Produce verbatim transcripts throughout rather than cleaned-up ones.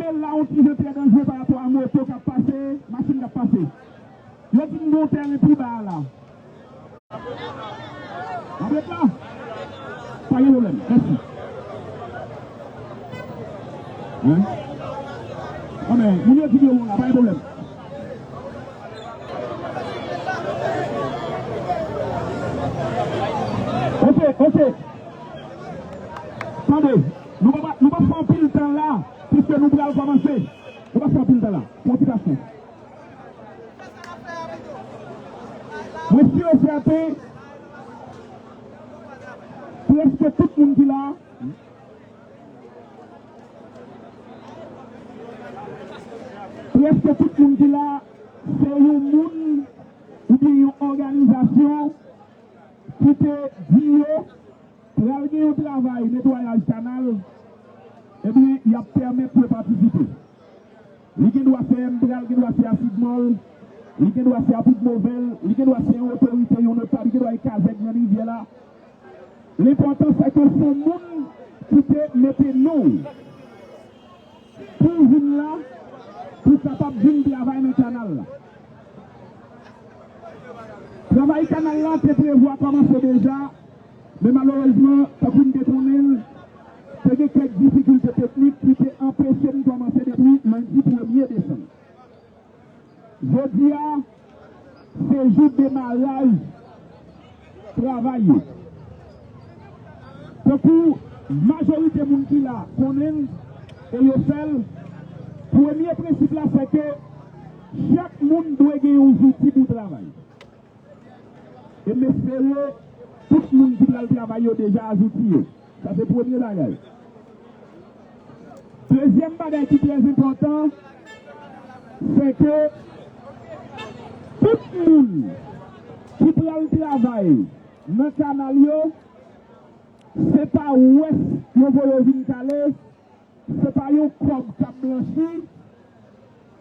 La, yon ti jan trè danjere pa rapò a moto k ap pase, machin k ap pase. Yo di m gen yon tèren pi ba a la. N ap ret la? Pa gen pwoblèm. Mèsi. Hein? Anben, moun yo di gen yon la, pa gen pwoblèm. Ok, ok. Tande, nou pa, nou pa fè anpil tan la, piske nou pral kòmanse. Nou pa fè anpil tan la. Pran ti pasyans. Mwen si e sèten, prèske tout moun ki la, prèske tout moun ki la, se yon moun oubyen yon òganizasyon ki te di yo pral gen yon travay netwayaj kanal, ebyen, y ap pèmèt yo patisipe. Li gen dwa se M P A, li gen dwa se Asid Mòl, li gen dwa se Apid Movèl, li gen dwa se yon otorite, yon notab, li gen dwa se Kazèk Gran Rivyè la. Lenpòtan, se ke se yon moun ki te mete non pou vin la, pou kapab vin travay nan kanal la. Travay kanal la te prevwa kòmanse deja, men malerezman, tankou n te konnen l, te gen kèk difikilte teknik ki te anpeche n kòmanse depi lendi premye desanm. Jodi a, se jou demaraj travay yo. Tankou majorite moun ki la konnen l e yo fè l, premye prensip la se ke chak moun dwe gen yon zouti pou travay. E m espere tout moun ki pral travay yo deja a zouti yo. Sa se premye bagay. Dezyèm bagay ki trè enpòtan, se ke tout moun ki pral travay nan kanal yo, se pa wès yo voye yo vin kale, se pa yon kòb k ap blanchi,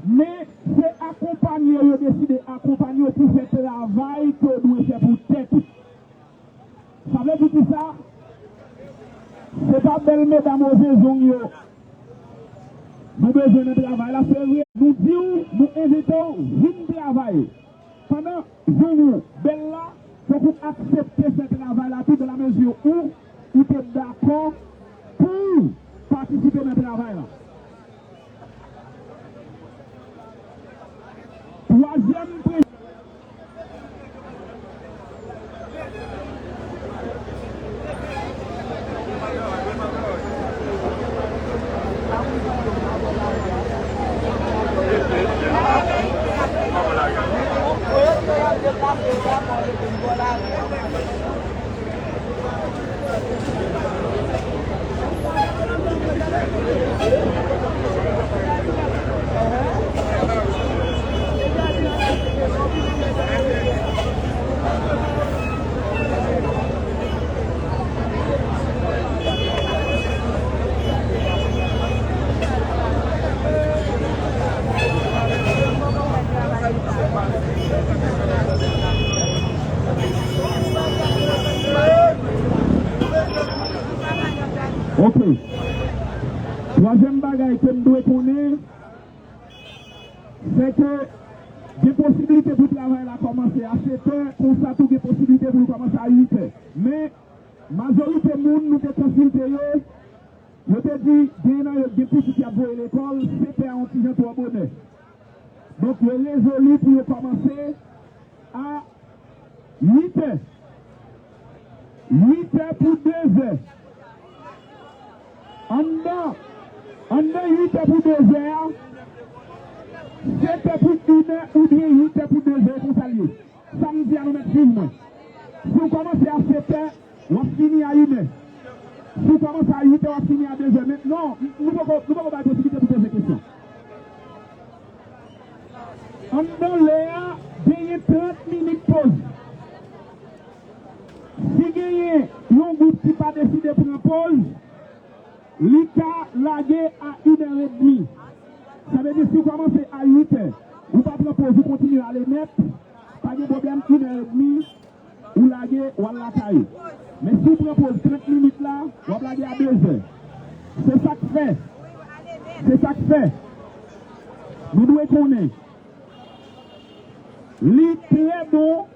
men se akonpanye yo, yo deside akonpanye yo pou fè travay ke yo dwe fè pou tèt ou. Sa vle di kisa? Se pa bèl medam oze zong yo nou bezwen nan travay la, se vre. Nou di w, nou envite w vin travay. Pandan zong ou bèl la, fòk ou aksepte fè travay la tou, dans la mesure où ou te dakò pou w patisipe nan travay la. Twazyèm prensip. Ok. Twazyèm bagay ke m dwe konnen, se ke gen posiblite pou travay la kòmanse a sèt è, konsa tou gen posiblite pou l kòmanse a uit è. Men, majorite moun nou te konsilte yo, yo te di, gen nan yo gen pitit y ap voye lekòl, sèt è a yon ti jan twò bonè. Donk, yo rezoli pou yo kòmanse a uit è. Uit è pou de zè. Anndan, anndan uit è pou de zè a, sèt è pou inè oubyen uit è pou de zè, konsa l ye. Sa m di a, nou mèt swiv mwen. Si w kòmanse a sèt è, w ap fini a inè. Si w kòmanse a uit è, w ap fini a de zè. Men, non, nou poko, nou poko bay posiblite pou poze kesyon. Anndan lè a, genyen trant minit poz. Si genyen yon gwoup ki pa deside pran poz, li ka lage a inè edmi. Sa vle di, si w kòmanse a uit è, ou pa pran poz, ou kontinye ale nèt, pa gen pwoblèm, inè edmi, ou lage, w al lakay ou. Men si w pran poz trant minit la, w ap lage a de zè. Se sa k fè, Se sa k fè nou dwe konnen li trè bon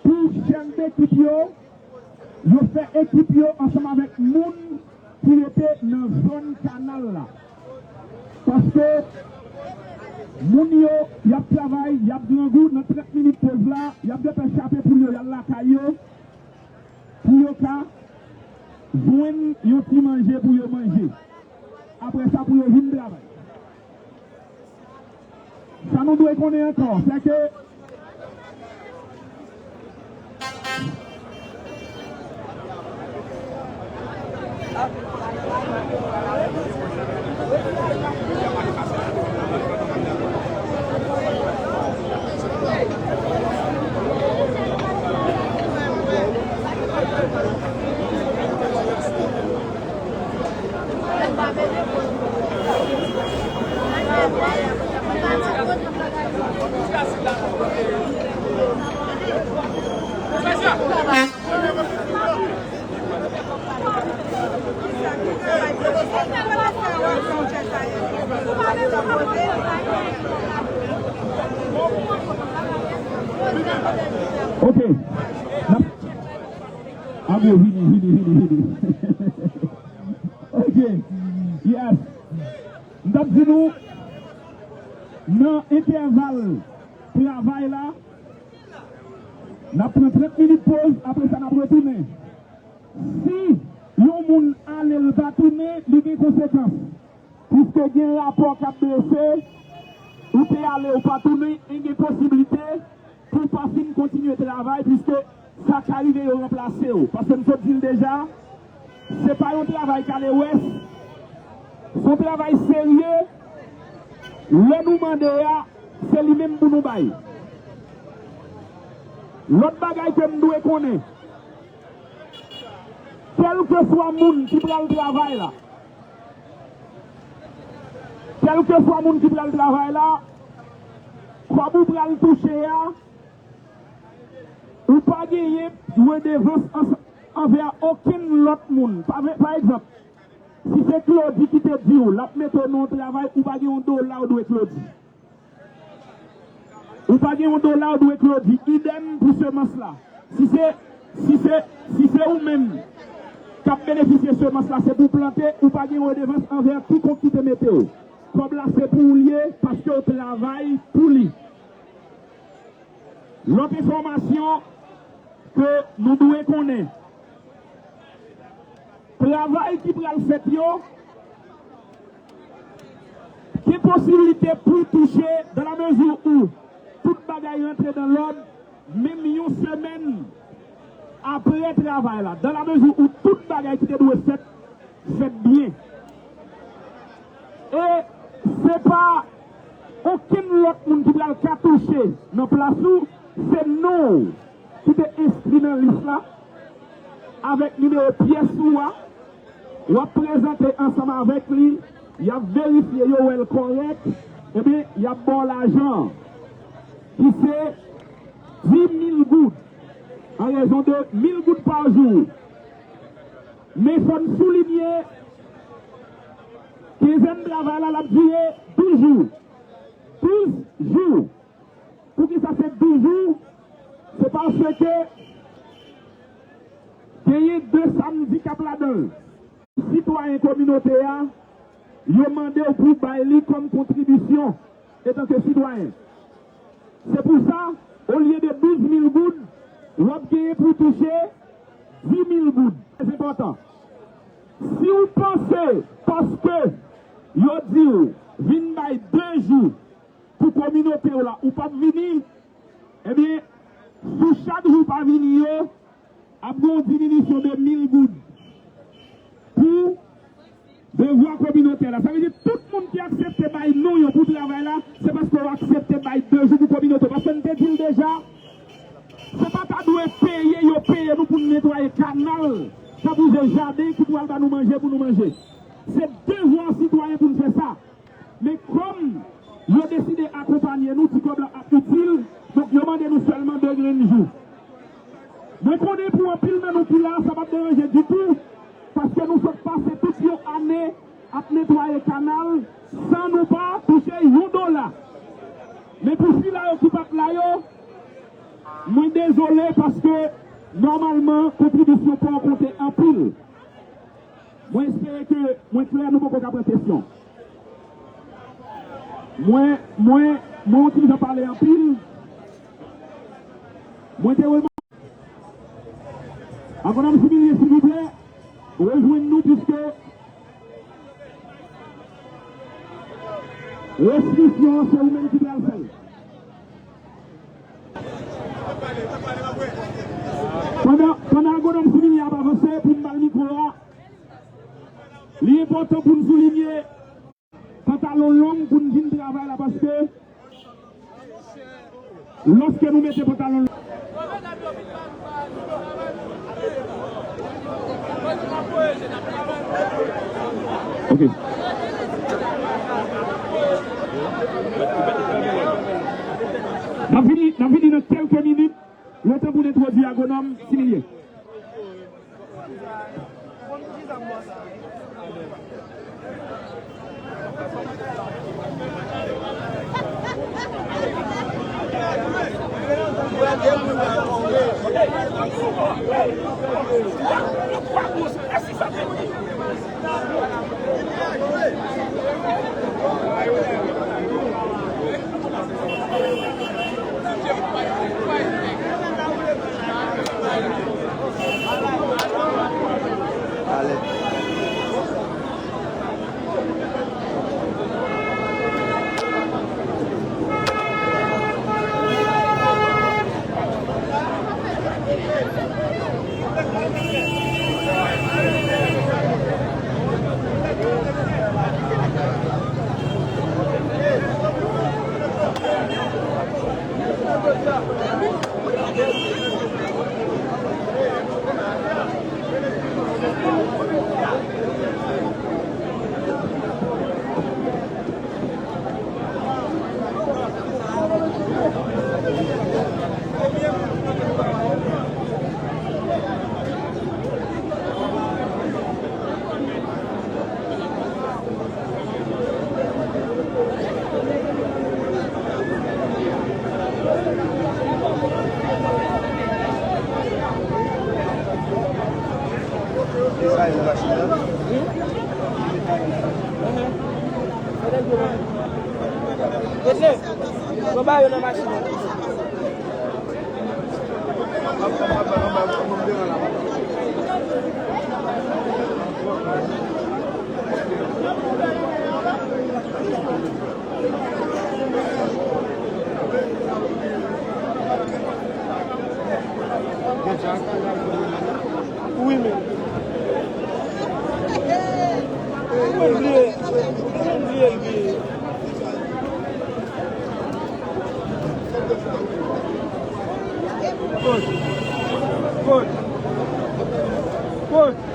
pou chèf dekip yo, yo fè ekip yo ansanm avèk moun ki rete nan zòn kanal la. Paske moun yo, y ap travay, y ap grangou, nan trant minit poz la, y ap gentan chape poul yo, y al lakay yo, pou yo ka jwenn yon ti manje pou yo manje. Apre sa, pou yo vin travay. Sa nou dwe konnen ankò, se ke Ok. N ap Abo, vini, vini, vini, vini. Ok. Yes. M t ap di nou, nan entèval travay la, n ap pran trant minit poz, apre sa n ap retounen. Si yon moun ale, l pa tounen, li gen konsekans. Piske gen rapò k ap drese, ou te ale, ou pa tounen, e gen posiblite pou w pa fin kontinye travay, piske sa ka rive yo ranplase w. Paske m sot di l deja, se pa yon travay kalewès, se yon travay serye. Lè nou mande a, se li menm pou nou bay. Lòt bagay ke m dwe konnen, kèlkeswa moun ki pral travay la, Kèlkeswa moun ki pral travay la, kòb ou pral touche a, ou pa genyen redevans an, anvè okenn lòt moun. Pa, pa egzanp, si se Claudy ki te di w l ap mete w nan yon travay, ou pa gen yon dola w dwe Claudy. Ou pa gen yon dola w dwe Claudy. Idèm pou semans la. Si se, si se, si se ou menm k ap benefisye semans la, se pou w plante, ou pa gen redevans anvè kikonk ki te mete w. Kòb la se pou ou l ye, paske w travay pou li. Lòt enfòmasyon ke nou dwe konnen. Travay ki pral fèt yo, gen posiblite pou touche, dans la mesure où tout bagay rantre dans l'ordre, menm yon semèn apre travay la, dans la mesure où tout bagay ki te dwe fèt, fèt byen. E se pa okenn lòt moun ki pral ka touche nan plas ou, se non w ki te enskri nan lis la, avèk nimewo pyès ou a, w ap prezante ansanm avèk li, y ap verifye yo wè l kòrèk, ebyen, y ap ba w lajan an, ki se dis mil goud, an rezon de mil goud pa jou. Men fò n soulinye, kenzèn travay la, l ap dire douz jou. Douz jou. Poukisa se douz jou? Se paske genyen de samdi k ap ladan l. Sitwayen kominote a, yo mande w pou w bay li kòm kontribisyon etanke sitwayen. Se pou sa, olye de douz mil goud, w ap genyen pou w touche dis mil goud. Trè enpòtan. Si w panse, paske yo di w vin bay de jou, pou kominote w la, ou p ap vini, ebyen, sou chak jou w pa vini yo, ap gen yon diminisyon de mil goud pou devwa kominotè la. Sa vle di, tout moun ki aksepte bay non yo pou travay la, se paske w aksepte bay de jou pou kominote w. Paske n te di l deja, se pa ta dwe peye yo peye nou pou n netwaye kanal k ap wouze jaden ki pou al ba nou manje pou nou manje. Se devwa sitwayen pou n fè sa. Men kòm yo deside akonpanye nou, ti kòb la ap itil, donk yo mande nou sèlman de grenn jou. Mwen konnen pou anpil nan nou ki la, sa p ap deranje ditou, paske nou sot pase tout yon ane ap netwaye kanal san nou pa touche yon dola. Men pou sila yo ki pa t la yo, mwen dezole paske nòmalman kontribisyon pò konte anpil. Mwen espere ke mwen klè, nou poko ka pran kesyon. Mwen, mwen, mwen yon ti jan pale anpil. Mwen te remake Agwonòm Similye, silvouplè, rejwenn nou, piske restriksyon an, se ou menm ki pral fè l. Pandan, pandan Agwonòm Similye ap avanse pou m ba l mikwo a, li enpòtan pou n soulinye pantalon long pou n vin travay la, paske lòske nou mete pantalon long. Ok. N ap vini, n ap vini nan kèlke minit, letan pou n entwodui Agwonòm Similye. Sa e machin nan. Edne, yo ba yo nan machin nan. Wi, men. Mwen bliye, mwen bliye, bliye. Kote? Kote? Kote?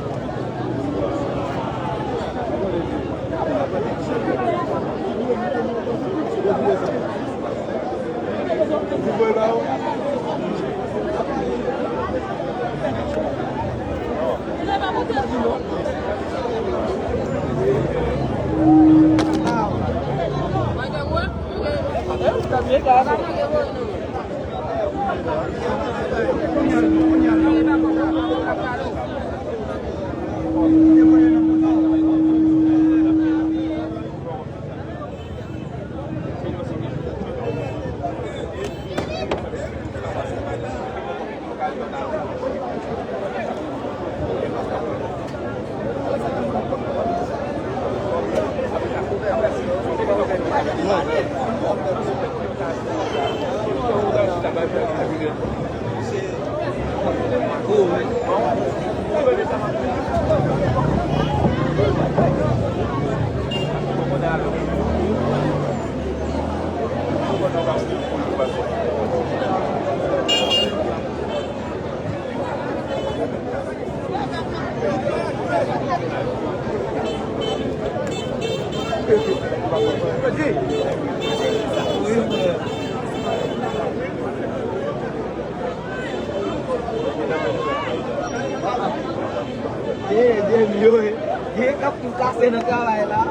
Ki kase nan travay la.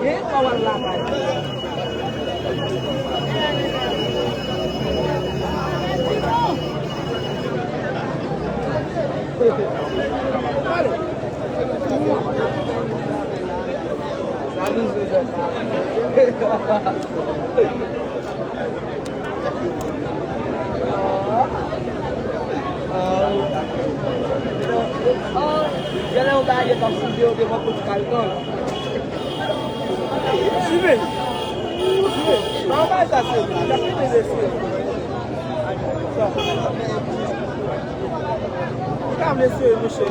Gen kòman lakay. Sa nou jwe sa. Genlè yon bagay yo t ap soulve yo devan pòt kay lan. Simen! Simen! Bagay sa se la, ta fini mesye. Sa. Ka mesye, monchè.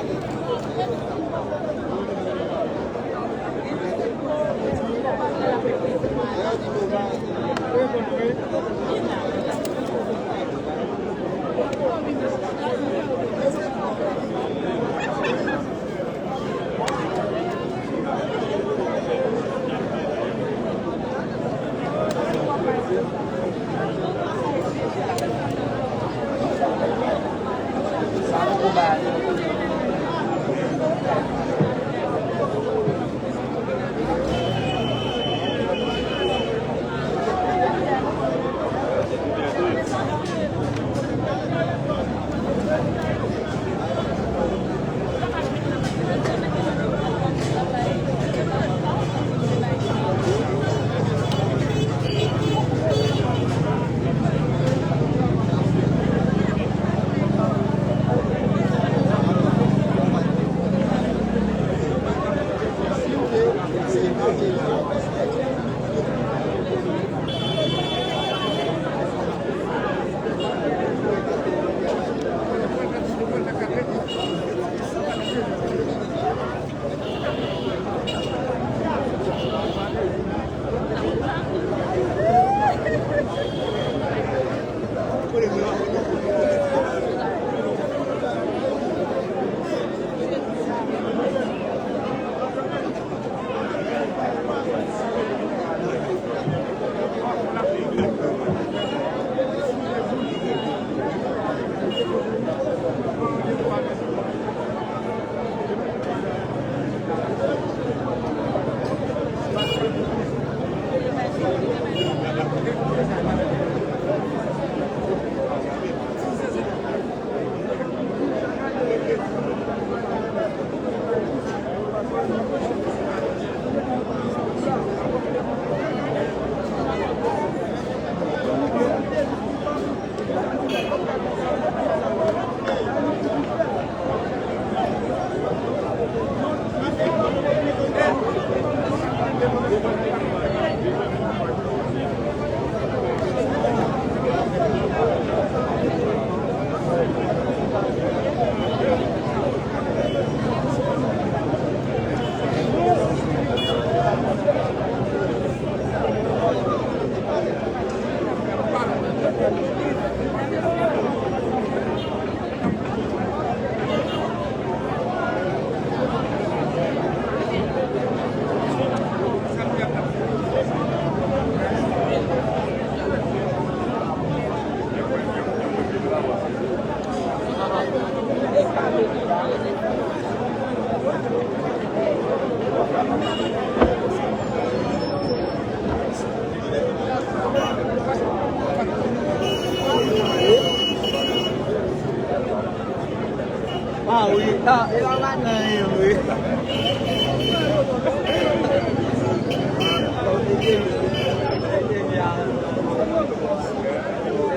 Ah wi, ah, e pa madanm wi.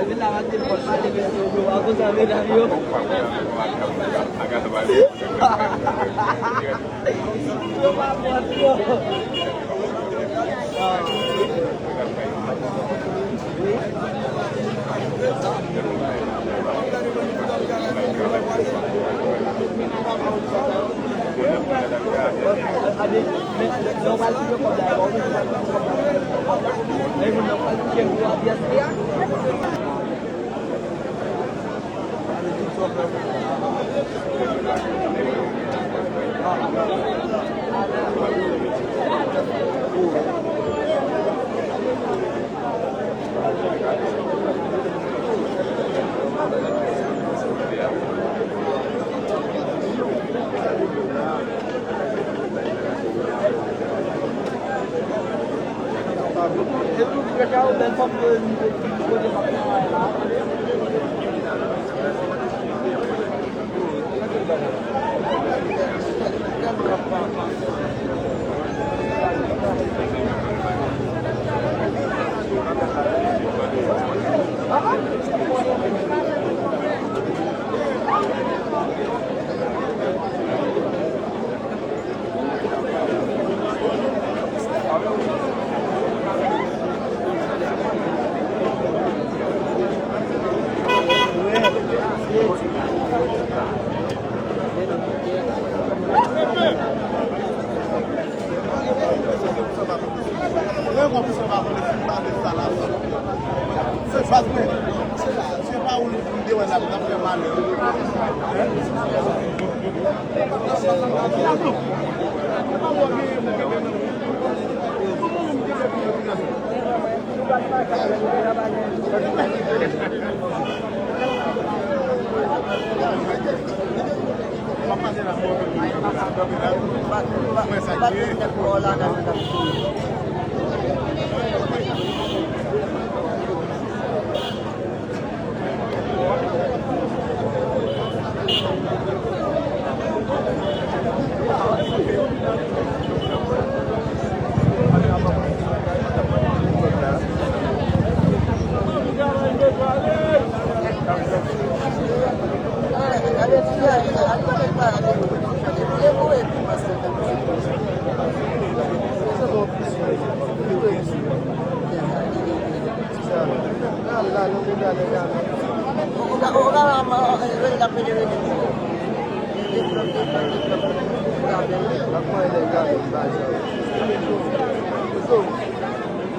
Epi la, mwen te pòl pale mesye yo, a koz a medam yo. Yo pa bon twòp.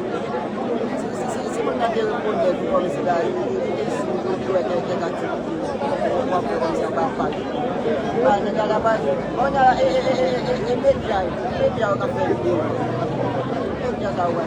Si, si, si, si moun nan te rekonèt ou kòm se la, li, li, li, li sou, li, li wè gen kèk aktivite w ap fè kòmsi anba paj. Ba, nèg la, la paj, kounye a, e, e, e medya yo, medya yo k ap fè videyo. Medya sa yo wè.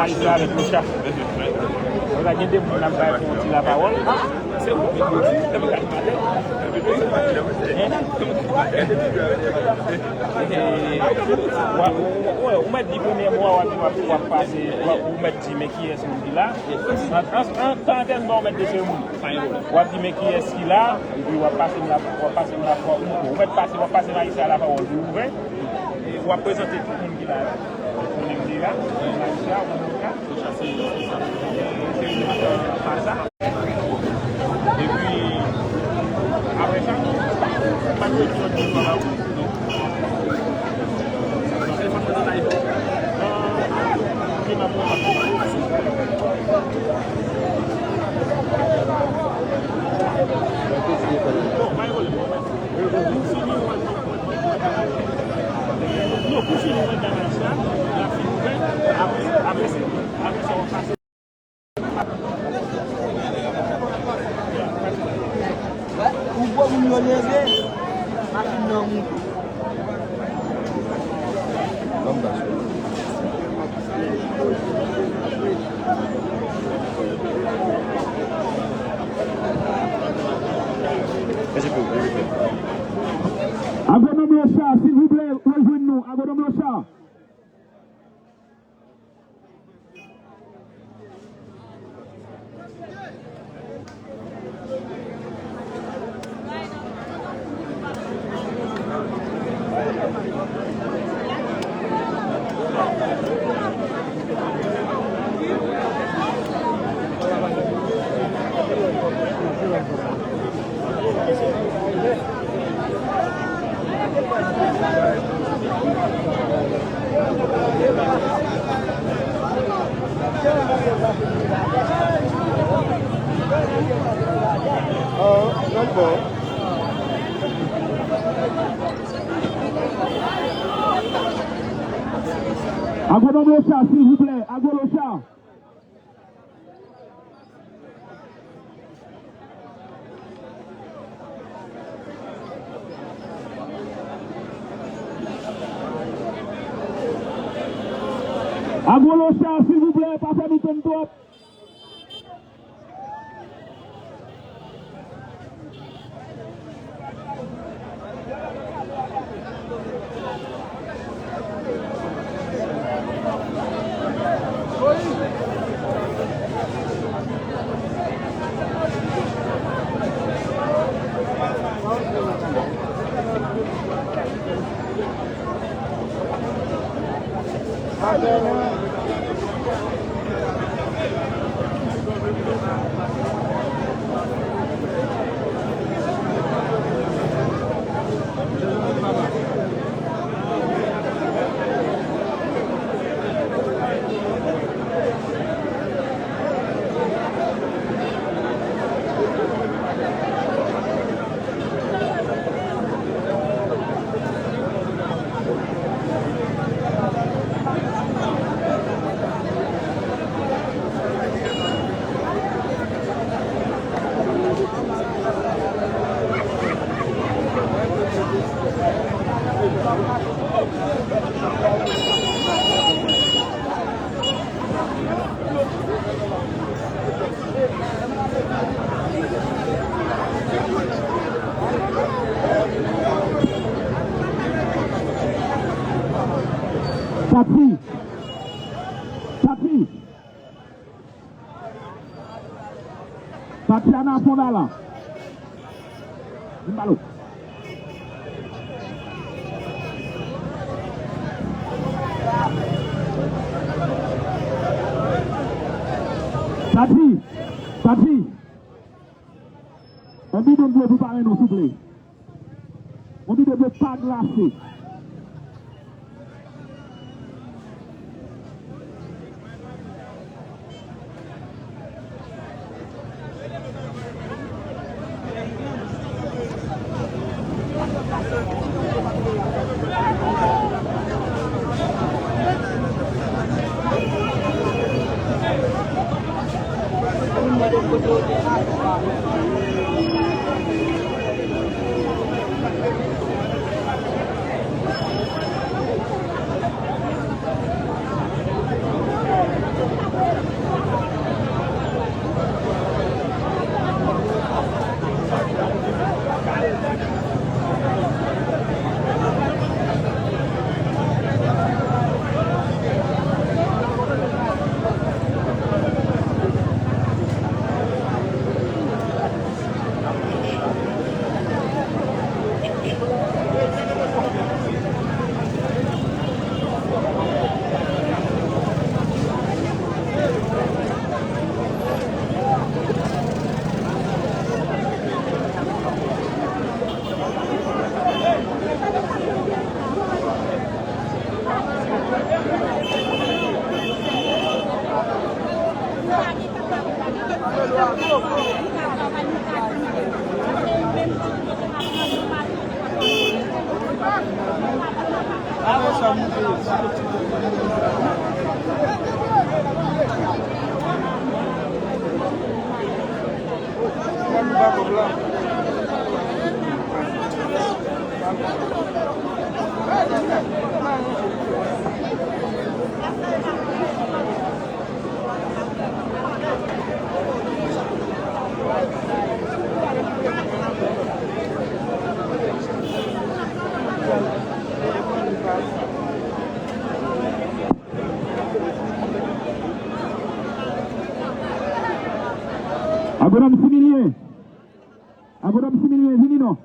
Avèk Locha. Wè la, gen de moun n ap bay pou yon ti lapawòl. Se ou ki di, se ou ki pale. Hein? Wè, wè, ou mèt di premye mo a, w ap, w ap, w ap pase, w ap, ou mèt di men kiyès moun ki la. An, an, an karantèn, bon, ou mèt di se moun. W ap di men kiyès ki la, epi w ap pase m la, w ap pase m la, w ap, ou mèt pase, w ap pase Maïssa lapawòl pou ouvè. E w ap prezante tout moun ki la yo. Ou konnen m deja, Maïssa, ou konnen sa. Epi, apre sa, pa t wè ki lòt moun pa la ou. Ou gwo moun yo leve, machin nan moute. Agwonòm Locha, silvouplè, rejwenn nou. Agwonòm Locha. Agwonòm Locha, silvouplè, Agwo Locha. Agwo Locha, silvouplè, pa fè nou tann twòp. Tati. Tati. Tatiana Fondala. Vin ba l. Tati, Tati, yon bidon dlo pou parenn nou, souple. Yon bidon dlo pa glase. Agwonòm Similyen. Agwonòm Similyen, vini non.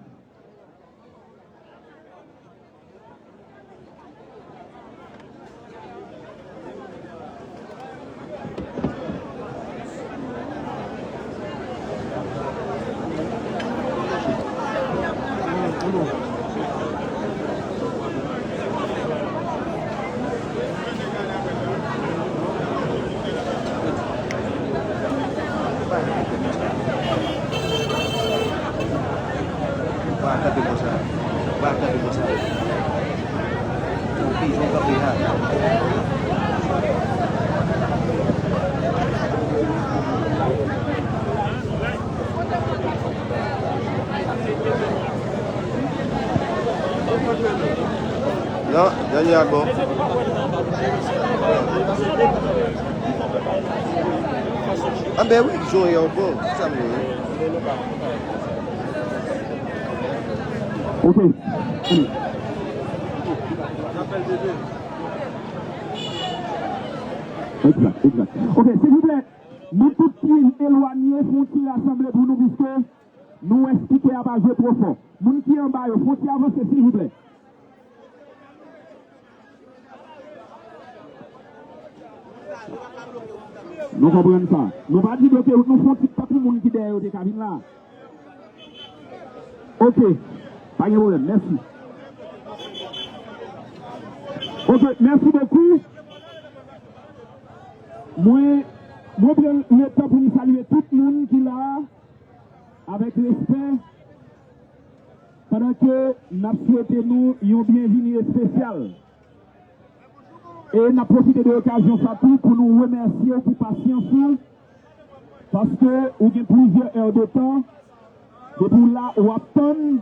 Non, dènye albòm. Anben wi, Joe yo bon, sa m ye. Ok. Egzak, egzak. Ok, silvouplè, nou tout ki elwanye, fè yon ti rasanble pou nou, piske nou wè spikè a pa jwe twò fò. Moun ki anba yo, fè yon ti avanse, silvouplè. Nou konprann sa. Nou pa di bloke wout, nou fè yon ti tan pou moun ki dèyè yo te ka vin la. Ok. Pa gen pwoblèm. Mèsi. Ok, mèsi bokou. Mwen, mwen pran letan pou m salye tout moun ki la a, avèk respè, pandan ke n ap swete nou yon byenvini espesyal. E n ap pwofite de okazyon sa tou pou nou remèsye w pou pasyans ou, paske ou gen plizyè è de tan depi w la, w ap tann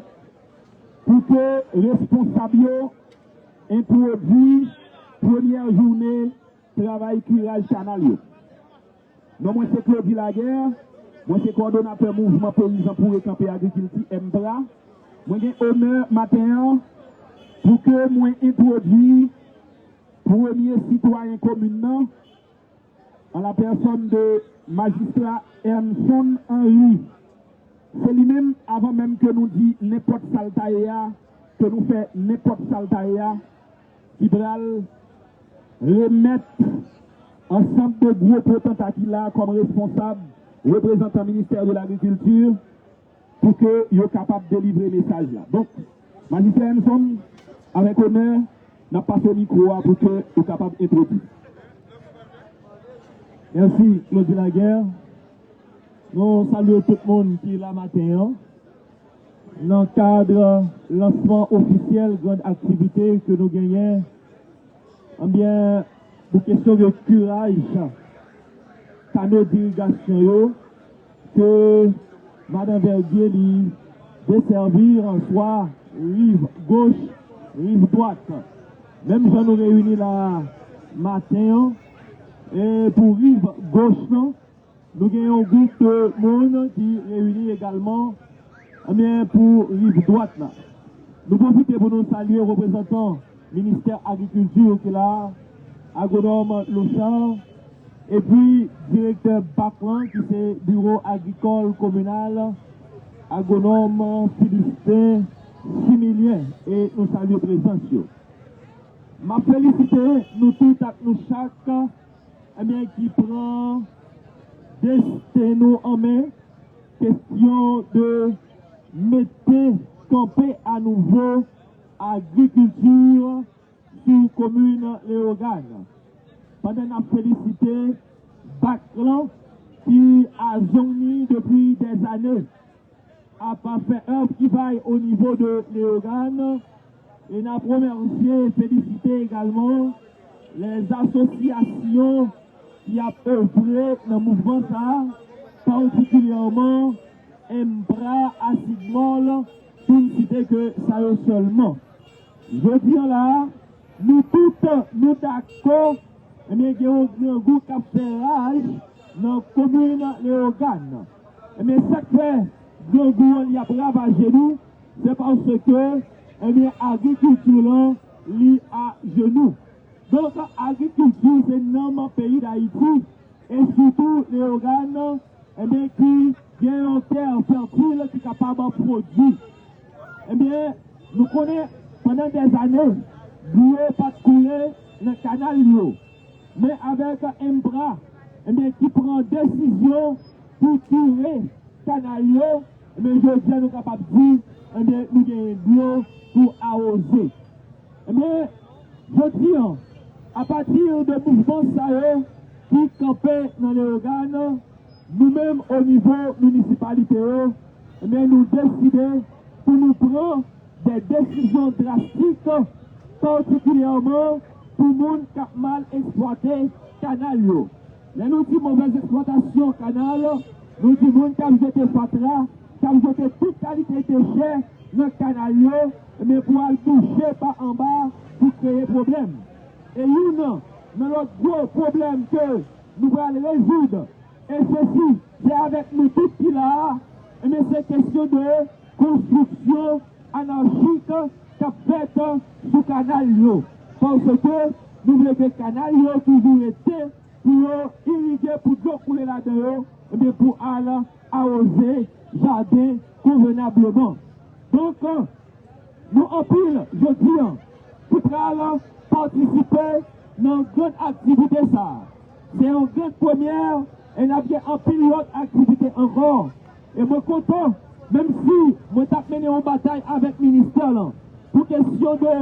pou ke responsab yo entwodui premyè jounen travay kiraj kanal yo. Non mwen se Claudy Laguerre, mwen se kowòdonatè Mouvman Peyizan pou Rekanpe Agrikilti, MPRA. Mwen gen onè maten an pou ke mwen entwodui premye sitwayen komin nan, an la pèsòn de majistra Ernson Henry. Se li menm, avan menm ke nou di nenpòt sa l ta ye a, ke nou fè nenpòt sa l ta ye a, ki pral remèt ansanm de gwo potanta ki la kòm responsab, reprezantan ministè de lagrikilti, pou ke yo kapab delivre mesaj la. Donk, Majistra Ernson, avèk onè, n ap pase mikwo a pou ke ou kapab entwodui. Mèsi, Claudy Laguerre. Nou salye tout moun ki la maten an. Nan kad lansman ofisyèl grand aktivite ke nou genyen, ebyen, pou kesyon de kiraj kano dirigasyon yo, ke Madan Verdier li desèvi answa riv goch, riv dwat. Menm jan nou reyini la maten an, e pou riv goch lan, nou gen yon gwoup de moun ki reyini egalman, ebyen, pou riv dwat la. Nou pwofite pou nou salye reprezantan Ministè Agrikilti ki la, Agwonòm Lochard, epi direktè bak lan, ki se Biwo Agrikòl Kominal, Agwonòm Philistin Similien, e nou salye prezans yo. M ap felisite nou tout ak nou chak, ebyen, ki pran desten nou an men, kesyon de mete kanpe anouvo agrikilti sou komin Leyogàn. Pandan n ap felisite bak lan, ki a zong ni depi dèzane ap fè èv ki bay o nivo de Leyogàn. E n ap remèsye e felisite egalman lèzasosyasyon ki ap evre nan mouvman sa a, patikilyèman Empra, Asid Mòl, pou n site ke sa yo sèlman. Jodi a la a, nou tout, nou dakò, ebyen, gen yon grangou k ap fè raj nan komin Leyogàn. Ebyen, sa k fè grangou an li ap ravaje nou, se paske, ebyen, agrikilti lan li ajenou. Donk, agrikilti se nanm peyi Dayiti, e sitou Leyogàn, ebyen, ki gen yon tè fètil ki kapab pwodui. Ebyen, nou konnen pandan dèzane, dlo pa t koule nan kanal yo. Men avèk Empra, ebyen, ki pran desizyon pou kire kanal yo, ebyen, jodi a nou kapab di, ebyen, nou genyen dlo pou awoze. Ebyen, jodi a, apati de mouvman sa yo ki kanpe nan Leyogàn, nou menm o nivo minisipalite yo, ebyen, nou deside pou nou pran de desizyon drastik, patikilyèman pou moun k ap mal eksplwate kanal yo. Lè nou di movèz eksplwatasyon kanal, nou di moun k ap jete fatra, k ap jete tout kalite dechè nan kanal yo, men pou al bouche pa anba pou kreye pwoblèm. E youn nan lòt gwo pwoblèm ke nou pral rezoud, e sesi, se avèk nou tout ki la a, men se kesyon de konstriksyon anachik k ap fèt sou kanal yo. Paske nou vle ke kanal yo toujou rete pou yo irige, pou dlo koule ladan yo, ebyen, pou al awoze jaden konvenableman. Donk, nou anpil jodi a ki pral patisipe nan grann aktivite sa a. Se yon grann premyè, e n ap gen anpil lòt aktivite ankò. E mwen kontan, menm si mwen t ap mennen yon batay avèk ministè lan pou kesyon de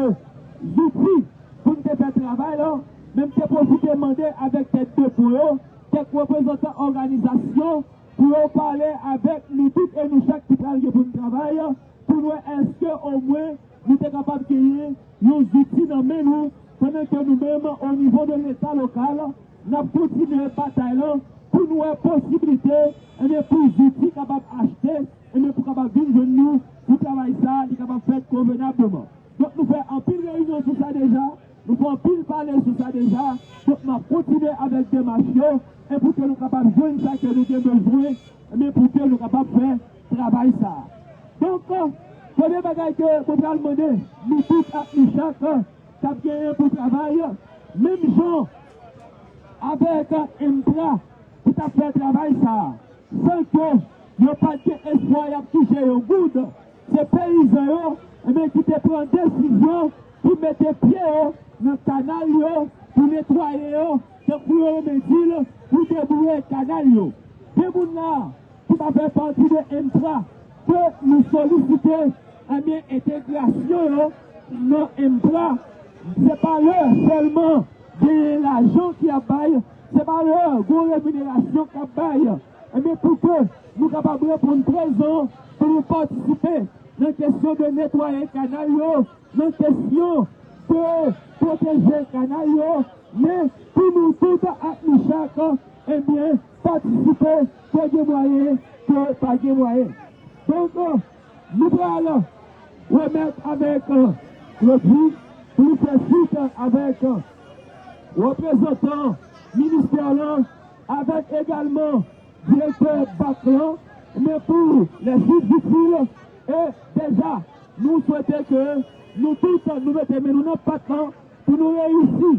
zouti pou n te fè travay lan, men m te pwofite mande avèk tèt de pon yo, kèk reprezantan òganizasyon, pou yo pale avèk nou tout e nou chak ki pral gen pou n travay, pou n wè èske omwen nou te kapab genyen yon zouti nan men nou, pandan ke nou menm, o nivo de Leta lokal, n ap kontinye batay lan pou n wè posiblite, ebyen, pou zouti kapab achte, ebyen, pou kapab vin jwenn nou, pou travay sa a, li kapab fèt konvenableman. Donk, nou fè anpil reyinyon sou sa deja, nou fè anpil pale sou sa deja, donk, n ap kontinye avèk demach yo, e pou ke nou kapab jwenn sa ke nou gen bezwen, ebyen, pou ke nou kapab fè travay sa a. Donk, premye bagay ke mwen pral mande nou tout ak nou chak k ap genyen pou travay, menm jan avèk Empra ki t ap fè travay sa a, san ke yo pa t gen espwa y ap touche yon goud, se peyizan yo, ebyen, ki te pran desizyon pou mete pye yo nan kanal yo, pou netwaye yo, tankou yo renmen di l, pou debouye kanal yo. De moun la ki pa fè pati de Empra, ke nou solisite, ebyen, entegrasyon yo nan Empra. Se pa lè sèlman genyen lajan ki ap bay, se pa lè gon reminerasyon k ap bay, ebyen, pou ke nou kapab reponn prezan, pou nou patisipe nan kesyon de netwaye kanal yo, nan kesyon de pwoteje kanal yo, men pou nou tout ak nou chak, ebyen, patisipe, ke gen mwayen, ke pa gen mwayen. Donk, nou pral remèt avèk Claudy pou li fè swit avèk reprezantan ministè lan, avèk egalman direktè bak lan, men pou lè swiv itil, e deja, nou swete ke nou tout, nou mete men nou nan pat lan pou nou reyisi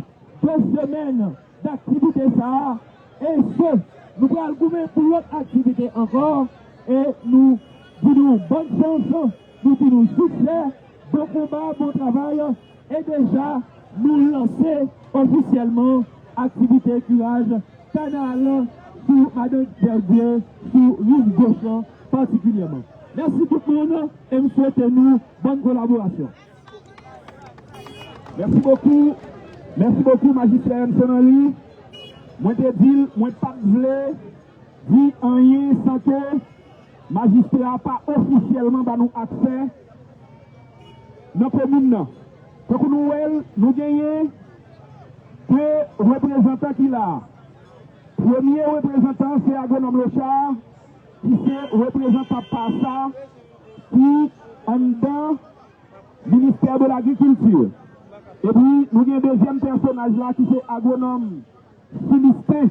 de semèn daktivite sa a, e se, nou pral goumen pou lòt aktivite ankò, e nou di nou bòn chans, nou di nou siksè, bon konba, bon travay, e deja, nou lanse ofisyèlman aktivite kiraj kanal sou Madan Pèdye, sou riv goch lan patikilyèman. Mèsi tout moun, e m swete nou bòn kolaborasyon. Mèsi bokou. Mèsi bokou, Majistra Emson Henry. Mwen te di l, mwen pa t vle Anyen san ke majistra a pa ofisyèlman ba nou aksè nan komin nan. Tankou nou wè l, nou genyen de reprezantan ki la a. Premye reprezantan se agwonòm Lochard, ki se reprezantan PASA, ki anndan Ministè de Lagrikilti. Epi nou gen dezyèm pèsonaj la ki se agwonòm Filisten,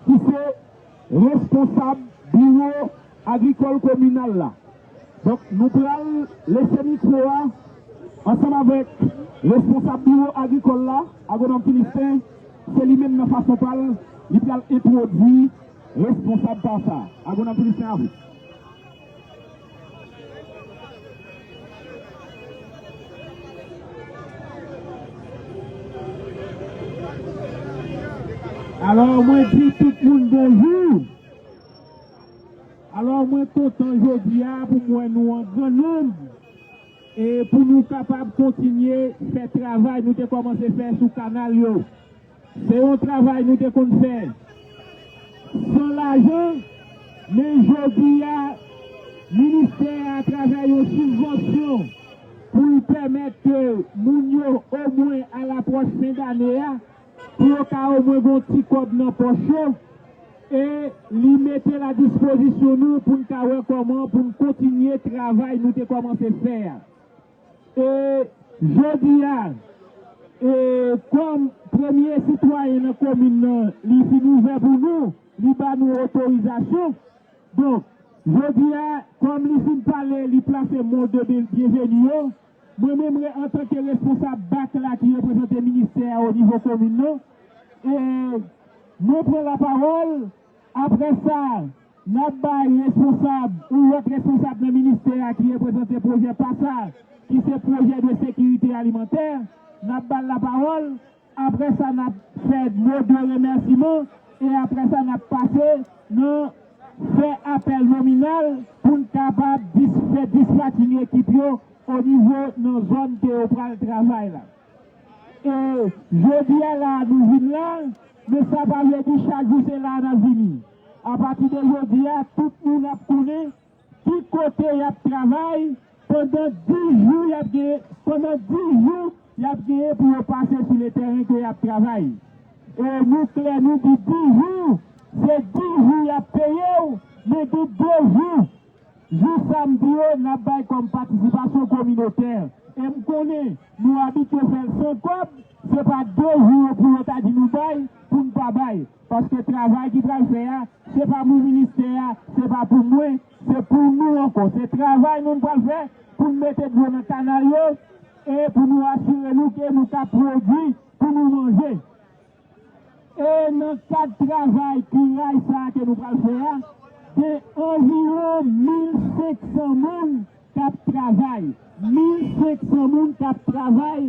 ki se responsab biwo agrikòl kominal la. Donk, nou pral lese mikwo a ansanm avèk responsab biwo agrikòl la, agwonòm Filisten, se li menm nan fason pa l, li pral entwodui responsab PASA. Agwonòm Filisten, a vous. Alò, mwen di tout moun bonjou. Alò, mwen kontan jodi a pou m wè nou an gran nonb e pou nou kapab kontinye fè travay nou te kòmanse fè sou kanal yo. Se yon travay nou te konn fè san lajan, men jodi a, ministè a, atravè yon sibvansyon, pou l pèmèt ke moun yo, omwen a lapwòch fen dane a, pou yo ka omwen gen yon ti kòb nan pòch yo, e li mete l a dispozisyon nou pou n ka wè kòman pou n kontinye travay nou te kòmanse fè a. E jodi a, e kòm premye sitwayen nan komin nan, li fin ouvè pou nou, li ba nou otorizasyon. Donk, jodi a, kòm li fin pale, li plase mo de byen-, byenveni yo, mwen menm, re-, antanke responsab bak la ki reprezante ministè a o nivo komin nan, e mwen pran lapawòl. Apre sa, n ap bay responsab, yon lòt responsab nan ministè a ki reprezante pwojè PASA, ki se pwojè de sekirite alimantè, n ap ba l lapawòl. Apre sa, n ap fè mo de remèsiman. E apre sa, n ap pase nan fè apèl nominal pou n kapab dis-, fè dispatching ekip yo o nivo nan zòn ke yo pral travay la. E jodi a la a nou vin la, men sa pa vle di chak jou se la a n ap vini. Apati de jodi a, tout moun ap konnen ki kote y ap travay pandan dis jou y ap gen, pandan dis jou y ap genyen pou yo pase sou le tèren ke y ap travay. E nou klè, nou di dis jou, se dis jou y ap peye w, men gen de jou, jou samdi yo, n ap bay kòm patisipasyon kominotè. E m konnen, nou abitye fè l san kòb, se pa de jou yo pou yo ta di nou bay, pou n pa bay. Paske travay ki pral fè a, se pa pou ministè a, se pa pou mwen, se pou nou ankò. Se travay nou pral fè pou n mete dlo nan kanal yo e pou nou asire nou ke nou ka pwodui pou nou manje. E nan kad travay kiray sa a ke nou pral fè a, gen anviwon mil senk san moun k ap travay. Mil senk san moun k ap travay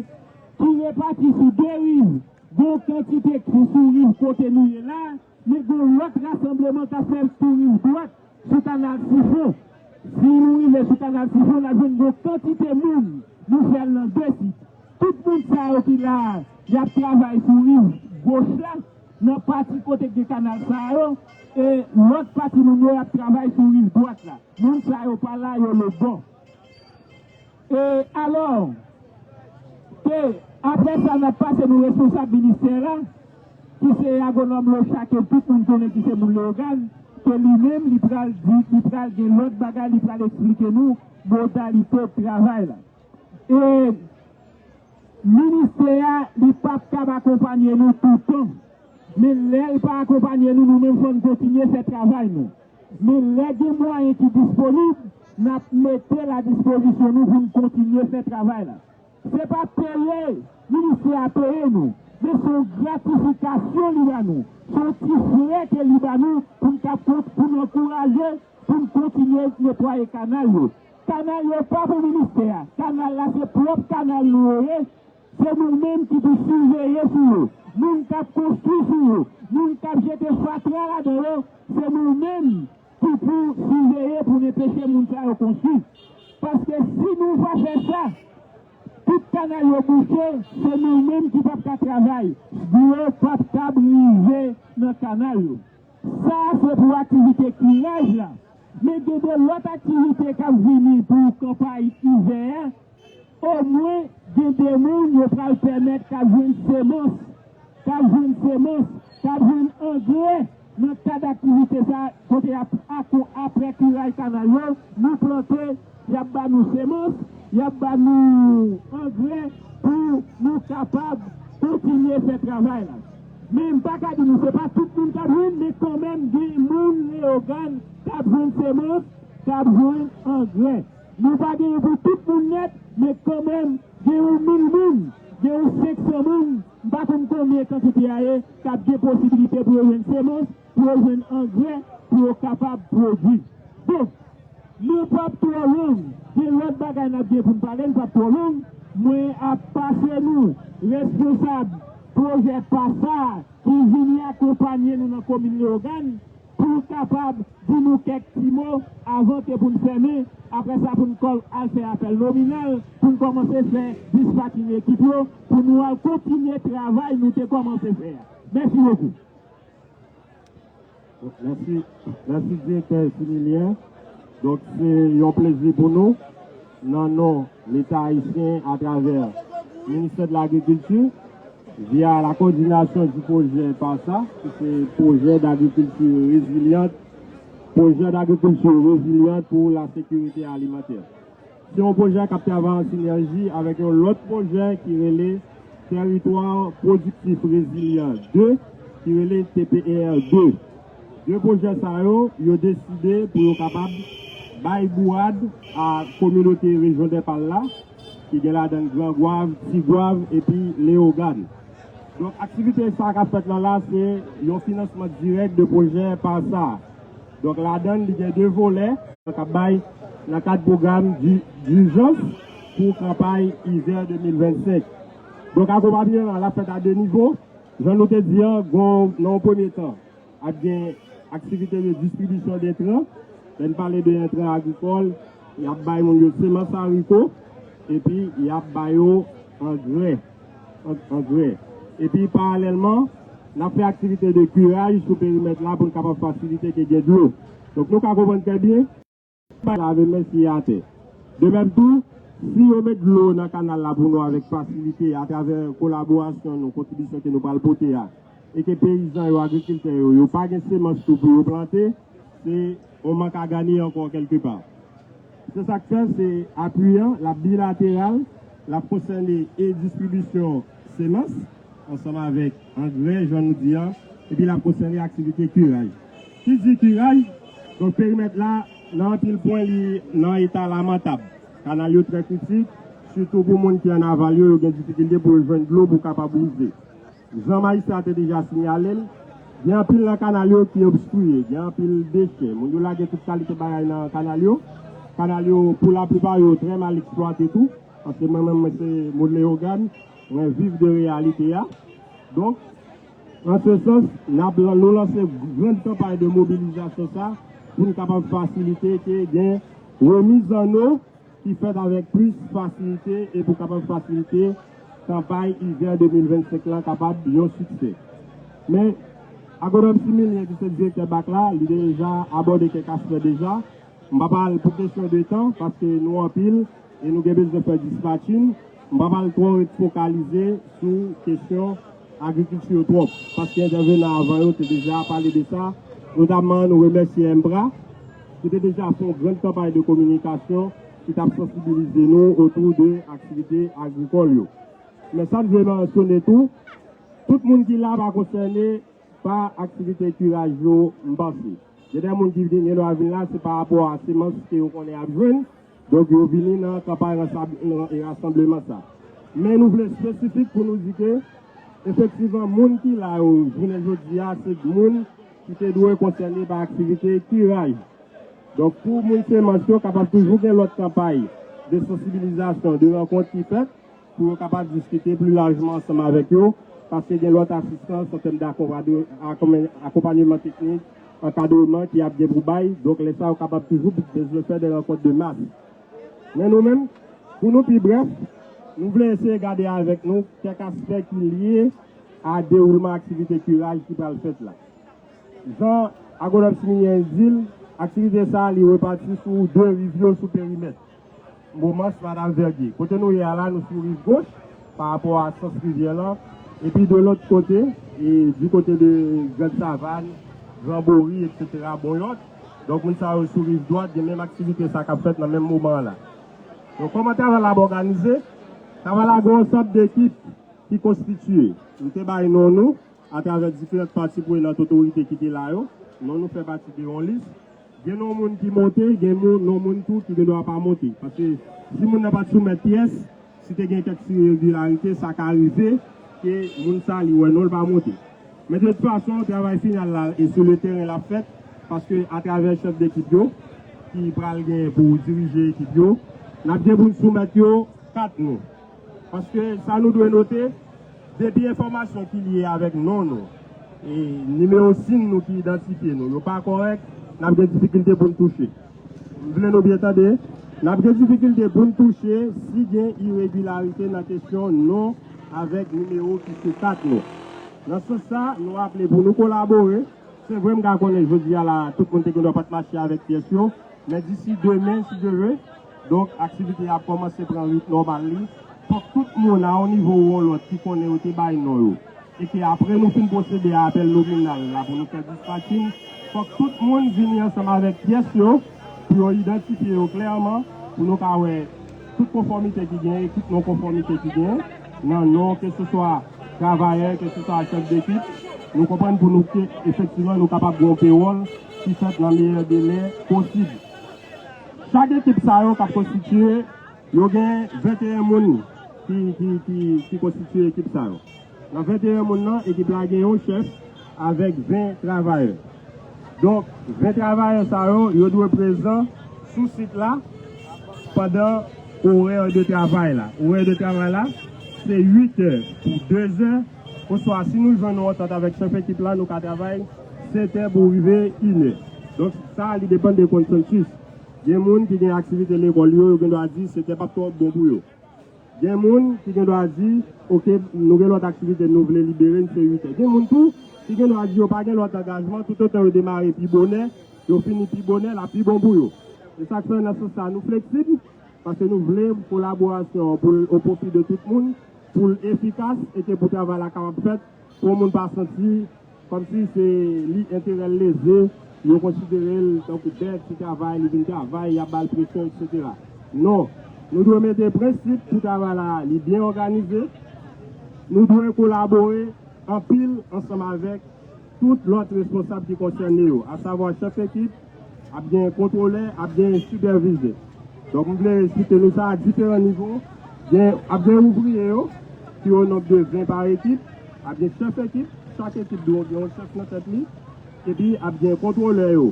ki repati sou de riv. Gen yon kantite ki sou riv kote nou ye la, men gen yon lòt rasanbleman k ap fèt sou riv dwat, sou kanal Sifon. Si nou rive sou kanal Sifon, n ap jwenn yon kantite moun, nou fè l nan de sit. Tout moun sa yo ki la a, y ap travay sou riv goch la, nan pati kote gen kanal sa yo, e lòt pati moun yo, y ap travay sou riv dwat la. Moun sa yo pa la, yo lòtbò. E alò, ke apre sa, n ap pase nou responsab ministè la, ki se agwonòm Locha, ke tout moun konnen ki se moun Leyogàn, ke li menm, li pral di, li pral gen lòt bagay, li pral eksplike nou modalite travay la. E ministè a, li p ap kab akonpanye nou toutan. Men lè l pa akonpanye nou, nou menm fò n kontinye fè travay nou. Men lè gen mwayen ki disponib, n ap mete l a dispozisyon nou pou n kontinye fè travay la. Se pa peye ministè a peye nou, men se yon gratifikasyon li ba nou. Se yon ti frè ke li ba nou pou n ka kont-, pou n ankouraje, pou n kontinye netwaye kanal yo. Kanal yo pa pou ministè a. Kanal la se pwòp kanal nou yo ye. Se nou menm ki pou siveye sou yo. Moun k ap konstwi sou yo, moun k ap jete fatra ladan yo, se nou menm ki pou siveye pou n anpeche moun sa yo konstwi. Paske si nou pa fè sa, tout kanal yo bouche, se nou menm ki p ap ka travay. Dlo p ap kab rive nan kanal yo. Sa a se pou aktivite kiraj la. Men gen de lòt aktivite k ap vini pou kanpay ivè a. Omwen, gen de moun yo pral pèmèt k ap jwenn semans, k ap jwenn semans, k ap jwenn angrè nan kad aktivite sa a, kote ap, ak, apre kiraj kanal yo, nou plante, y ap ba nou semans, y ap ba nou angrè pou nou kapab kontinye fè travay la. Men m pa ka di nou se pa tout moun k ap jwenn, men kanmenm gen moun Leyogàn k ap jwenn semans, k ap jwenn angrè. Nou pa genyen pou tout moun nèt, men kanmenm, gen yon mil moun, gen yon senk san moun, m pa konn konbyen kantite a ye, k ap gen posibilite pou yo jwenn semans, pou yo jwenn angrè, pou yo kapab pwodui. Donk, nou p ap twò long, gen lòt bagay n ap gen pou n pale, n p ap twò long. Mwen ap pase nou responsab pwojè PASA ki vini akonpanye nou nan komin Leyogàn, pou l kapab di nou kèk ti mo avan ke pou n fèmen. Apre sa, pou n kò-, al fè apèl nominal, pou n kòmanse fè dispatching ekip yo, pou nou al kontinye travay nou te kòmanse fè a. Mèsi bokou. Mèsi, mèsi, direktè Similien. Donk, se yon plezi pou nou, nan non Leta ayisyen, atravè Ministè de Lagrikilti, via la coordination du projet PASA, ki se Projet d'Agriculture Résiliente, Projet d'Agriculture Résiliente pour la Sécurité Alimentaire. Se yon pwojè k ap travay an sinèji avèk yon lòt pwojè ki rele Teritwa Pwodiktif Rezilyan de, ki rele T P R de. De pwojè sa yo, yo deside pou yo kapab bay bourad a kominote rejyon Dèpal la, ki gen ladan Gran Gwav, Ti Gwav epi Leyogàn. Donk, aktivite sa k ap fèt la la, se yon finansman dirèk de pwojè PASA. Donk, ladan l, li gen de volè k ap bay nan kad pwogram di, dijans pou kanpay ivè de mil vennsenk. Donk, akonpayman an, l ap fèt a de nivo. Jan nou te di an, gon, nan yon premye tan, ap gen aktivite de distribisyon de entran. Lè n pale de entran agrikòl, y ap bay moun yo semans ariko, epi y ap ba yo angrè, an-, angrè. Epi paralèlman, n ap fè aktivite de kiraj sou perimèt la pou n kapab fasilite ke gen dlo. Donk nou ka konprann trè byen, pa lave men siye atè. De menm tou, si yo met dlo nan kanal la pou nou avèk fasilite atravè kolaborasyon nou, kontribisyon ke nou pral pote a, e ke peyizan yo, agrikiltè yo, yo pa gen semans tou pou yo plante, se yon mank a ganye ankò kèlkepa. Se sa k fè, se apui an, l ap bilateral, l ap konsène e distribisyon semans, ansanm avèk angrè, jan nou di an, epi l ap konsène aktivite kiraj. Ki di kiraj, donk perimèt la, nan anpil pwen, li nan eta lamantab. Kanal yo trè kritik, sitou pou moun ki ann aval yo, yo gen difikilte pou yo jwenn dlo pou kapab wouze. Jan majistra te deja siyale l, gen anpil nan kanal yo ki obstriye, gen anpil dechè. Moun yo lage tout kalite bagay nan kanal yo. Kanal yo, pou laplipa yo, trè mal eksplwate tou. Paske mwen menm, mwen se moun Leyogàn, mwen viv de reyalite a. Donk, an se sans, n ap lan-, nou lanse grann kanpay de mobilizasyon sa pou n kapab fasilite ke gen remiz an no ki fèt avèk plis fasilite e pou kapab fasilite kanpay ivè de mil vennsenk lan kapab yon siksè. Men, Agwonòm Similien, ki se direktè bak la, li deja abòde kèk aspè deja. M pa pral pou kesyon de tan, paske nou anpil e nou gen bezwen fè dispatching. M pa pral twò ret fokalize sou kesyon agrikilti yo twòp, paske entèvenan avan yo te deja pale de sa, notamman nou remèsye MPRA, ki te deja fè yon grann kanpay de kominikasyon ki t ap sansibilize nou otou de aktivite agrikòl yo. Men sa m vle mansyone tou, tout moun ki la pa konsène pa aktivite kiraj yo, m panse. Gen de moun ki vin, gen dwa vin la, se pa rapò a semans ke yo konnen y ap jwenn, donk yo vini nan kanpay ransab-, nan, e rasanbleman sa. Men nou vle espesifik pou nou di ke, efektivman, moun ki la yo, jounen jodi a, se moun ki te dwe konsène pa aktivite kiraj. Donk, pou moun semans yo, kapab toujou gen lòt kanpay de sansibilizasyon, de rankont ki fèt, pou yo kapab diskite pli lajman ansanm avèk yo, paske gen lòt asistans an tèm de akonpanye-, akonpanye-, akonpanyeman teknik, ankadreman ki ap gen pou bay. Donk, lè sa, yo kapab toujou bezwen fè de rankont de mas. Men nou menm, pou nou pi brèf, nou vle eseye gade avèk nou kèk aspè ki lye a dewoulman aktivite kiraj ki pral fèt la. Jan agwonòm Similyen di l, aktivite sa a, li repati sou de riv yo sou perimèt Momans, Madanm Verdier. Kote nou ye a la, nou sou riv goch, pa rapò a sans rivyè lan. Epi de lòt kote, e di kote de Grand Savane, Gran Bori, etsetera, Bonyòt. Donk, moun sa yo sou riv dwat, gen menm aktivite sa k ap fèt nan menm moman an la. Donk, kòman travay la ap òganize? Travay la gen yon ansanm dekip ki konstitiye. Nou te bay non nou, atravè diferan pati prenant, otorite ki te la yo. Non nou fè pati de yon lis. Gen non moun ki monte, gen moun, non moun tou ki gendwa pa monte. Paske si moun nan pa t soumèt pyès, si te gen kèk ti iregilarite, sa ka rive ke moun sa li wè non l pa monte. Men de tout fason, travay final la e sou le teren l ap fèt, paske atravè chèf dekip yo, ki pral gen pou dirije ekip yo, n ap gen pou n soumèt yo kat non. Paske sa nou dwe note, depi enfòmasyon ki lye avèk non nou, e nimewo sim nou ki idantifye nou, yo pa kòrèk, n ap gen difikilte pou n touche. M vle nou byen tande, n ap gen difikilte pou n touche si gen iregilarite nan kesyon non avèk nimewo ki sou kat nou. Nan sans sa, nou aple pou nou kolabore. Se vre, m ka konnen jodi a la, tout moun te gendwa pa t mache avèk pyès yo, men disi demen, si Dye ve, donk, aktivite a ap kòmanse pran rit nòmal li. Fòk tout moun a yon nivo ou yon lòt ki konnen yo te bay non yo, e ke apre nou fin pwosede a apèl nominal la pou nou fè dispatching, fòk tout moun vini ansanm avèk pyès yo pou yo idantifye yo klèman, pou nou ka wè tout konfòmite ki genyen e tout non konfòmite ki genyen nan non keseswa travayè, keseswa chèf dekip. Nou konprann pou nou ke efektivman nou kapab gen yon pewòl ki fèt nan meyè delè posib. Chak ekip sa yo k ap konstitiye, yo gen venteyen moun ki, ki, ki, ki konstitiye ekip sa yo. Nan venteyen moun nan, ekip la gen yon chèf avèk ven travayè. Donk, ven travayè sa yo, yo dwe prezan sou sit la pandan orè de travay la. Orè de travay la, se uit è pou de zè, oswa si nou jwenn yon antant avèk chèf ekip la, nou ka travay sèt è pou rive inè. Donk, sa, li depann de konsansis. Gen moun ki gen aktivite lekòl yo, yo gendwa di sèt è p ap twò bon pou yo. Gen moun ki gendwa di, oke, nou gen lòt aktivite nou vle libere n, se uit è. Gen moun tou ki gendwa di yo pa gen lòt angajman, toutotan yo demare pi bonè, yo fini pi bonè, l ap pi bon pou yo. Se sa k fè nan sans sa nou fleksib, paske nou vle kolaborasyon an pou l o pwofi de tout moun, pou l efikas e ke pou travay la kapab fèt, pou yon moun pa santi kòmsi se li enterè l leze, yo konsidere l tankou bèt ki travay, li vin travay, y ap ba l presyon, etsetera. Non, nou dwe mete prensip pou travay la, li byen òganize. Nou dwe kolabore anpil ansanm avèk tout lòt responsab ki konsène yo, asavwa chèf ekip, ap gen kontwolè, ap gen sipèvizè. Donk, m vle esplike nou sa a diferan nivo. Gen, ap gen ouvriye yo, ki o nonb de ven pa ekip, ap gen chèf ekip, chak ekip dwe gen yon chèf nan tèt li, epi ap gen kontwolè yo.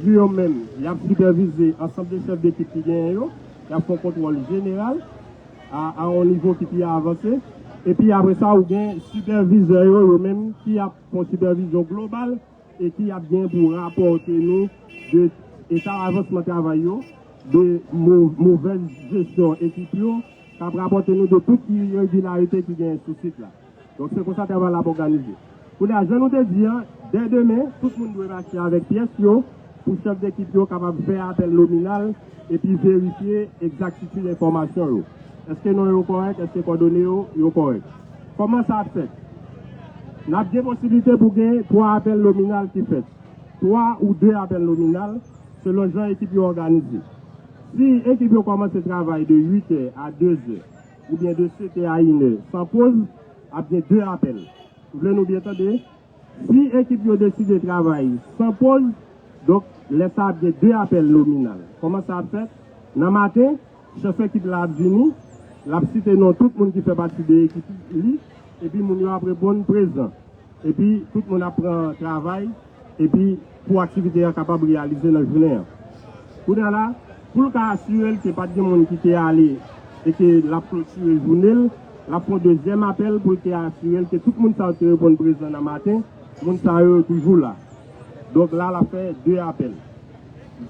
Yo menm, y ap sipèvize ansanm de chèf dekip ki genyen yo, y ap fè yon kontwòl jeneral a, a yon nivo ki pi avanse. Epi apre sa, ou gen sipèvizè yo, yo menm ki ap fè yon sipèvizyon global e ki ap gen pou rapòte nou de eta avansman travay yo, de mo-, movèz jesyon ekip yo, k ap rapòte nou de tout iregilarite ki genyen sou sit la. Donk, se konsa travay la ap òganize. Kounye a, jan nou te di an, dè demen, tout moun dwe mache avèk pyès yo pou chèf dekip yo kapab fè apèl nominal epi verifye egzaktitid enfòmasyon yo. Èske non yo kòrèk? Èske kòdone yo, yo kòrèk? Kòman sa ap fèt? N ap gen posiblite pou gen twa apèl nominal ki fèt. Twa ou de apèl nominal, selon jan ekip yo òganize. Si ekip yo kòmanse travay de uit è a de zè, oubyen de sèt è a inè, san poz, ap gen de apèl. M vle nou byen tande. Si ekip yo deside travay san poz, donk, lè sa ap gen de apèl nominal. Kòman sa ap fèt? Nan maten, chèf ekip la ap vini, l ap site non tout moun ki fè pati de ekip li, epi moun yo ap reponn prezan. Epi, tout moun ap pran travay, epi pou aktivite a kapab reyalize nan jounen an. Kounye a la, pou l ka asire l ke pa t gen moun ki te ale e ke l ap klotire jounen l, l ap fè yon dezyèm apèl pou l te asire l ke tout moun sa yo te reponn prezan nan maten, moun sa yo toujou la. Donk la, l ap fè de apèl.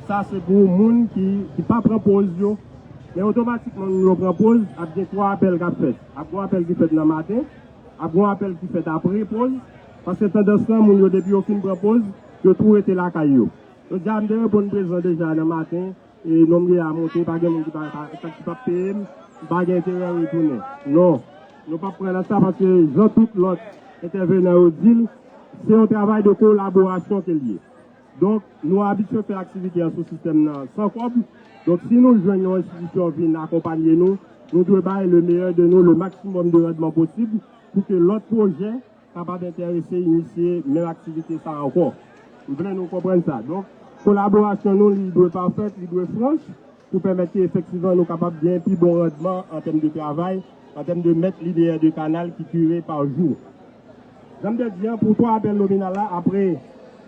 Sa se pou moun ki, ki pa pran poz yo. Men otomatikman, moun yo pran poz, ap gen twa apèl k ap fèt. Ap gen yon apèl ki fèt nan maten, ap gen yon apèl ki fèt apre poz, paske tandans lan, moun yo depi yo fin pran poz, yo tou rete lakay yo. Jodi a, m te reponn prezan deja nan maten, e nonm li a monte, pa gen moun ki pa, pa, ki p ap peye m, m pa gen enterè retounen. Non, nou p ap pran nan sa, paske jan tout lòt entèvenan yo di l, se yon travay de kolaborasyon ke l ye. Donk, nou abitye fè aktivite a sou sistèm nan san kòb. Donk, si nou jwenn yon enstitisyon vin akonpanye nou, nou dwe bay le meilleur de nous, le maximum de rendement posib, pou ke lòt pwojè kapab enterese, inisye menm aktivite sa a ankò. M vle nou konprann sa. Donk, kolaborasyon nou, li dwe pafèt, li dwe franch, pou pèmèt ke efektivman nou kapab gen pi bon randman an tèm de travay, an tèm de mèt lineyè de kanal ki kire pa jou. Jan m te di an, pou twa apèl nominal la, apre,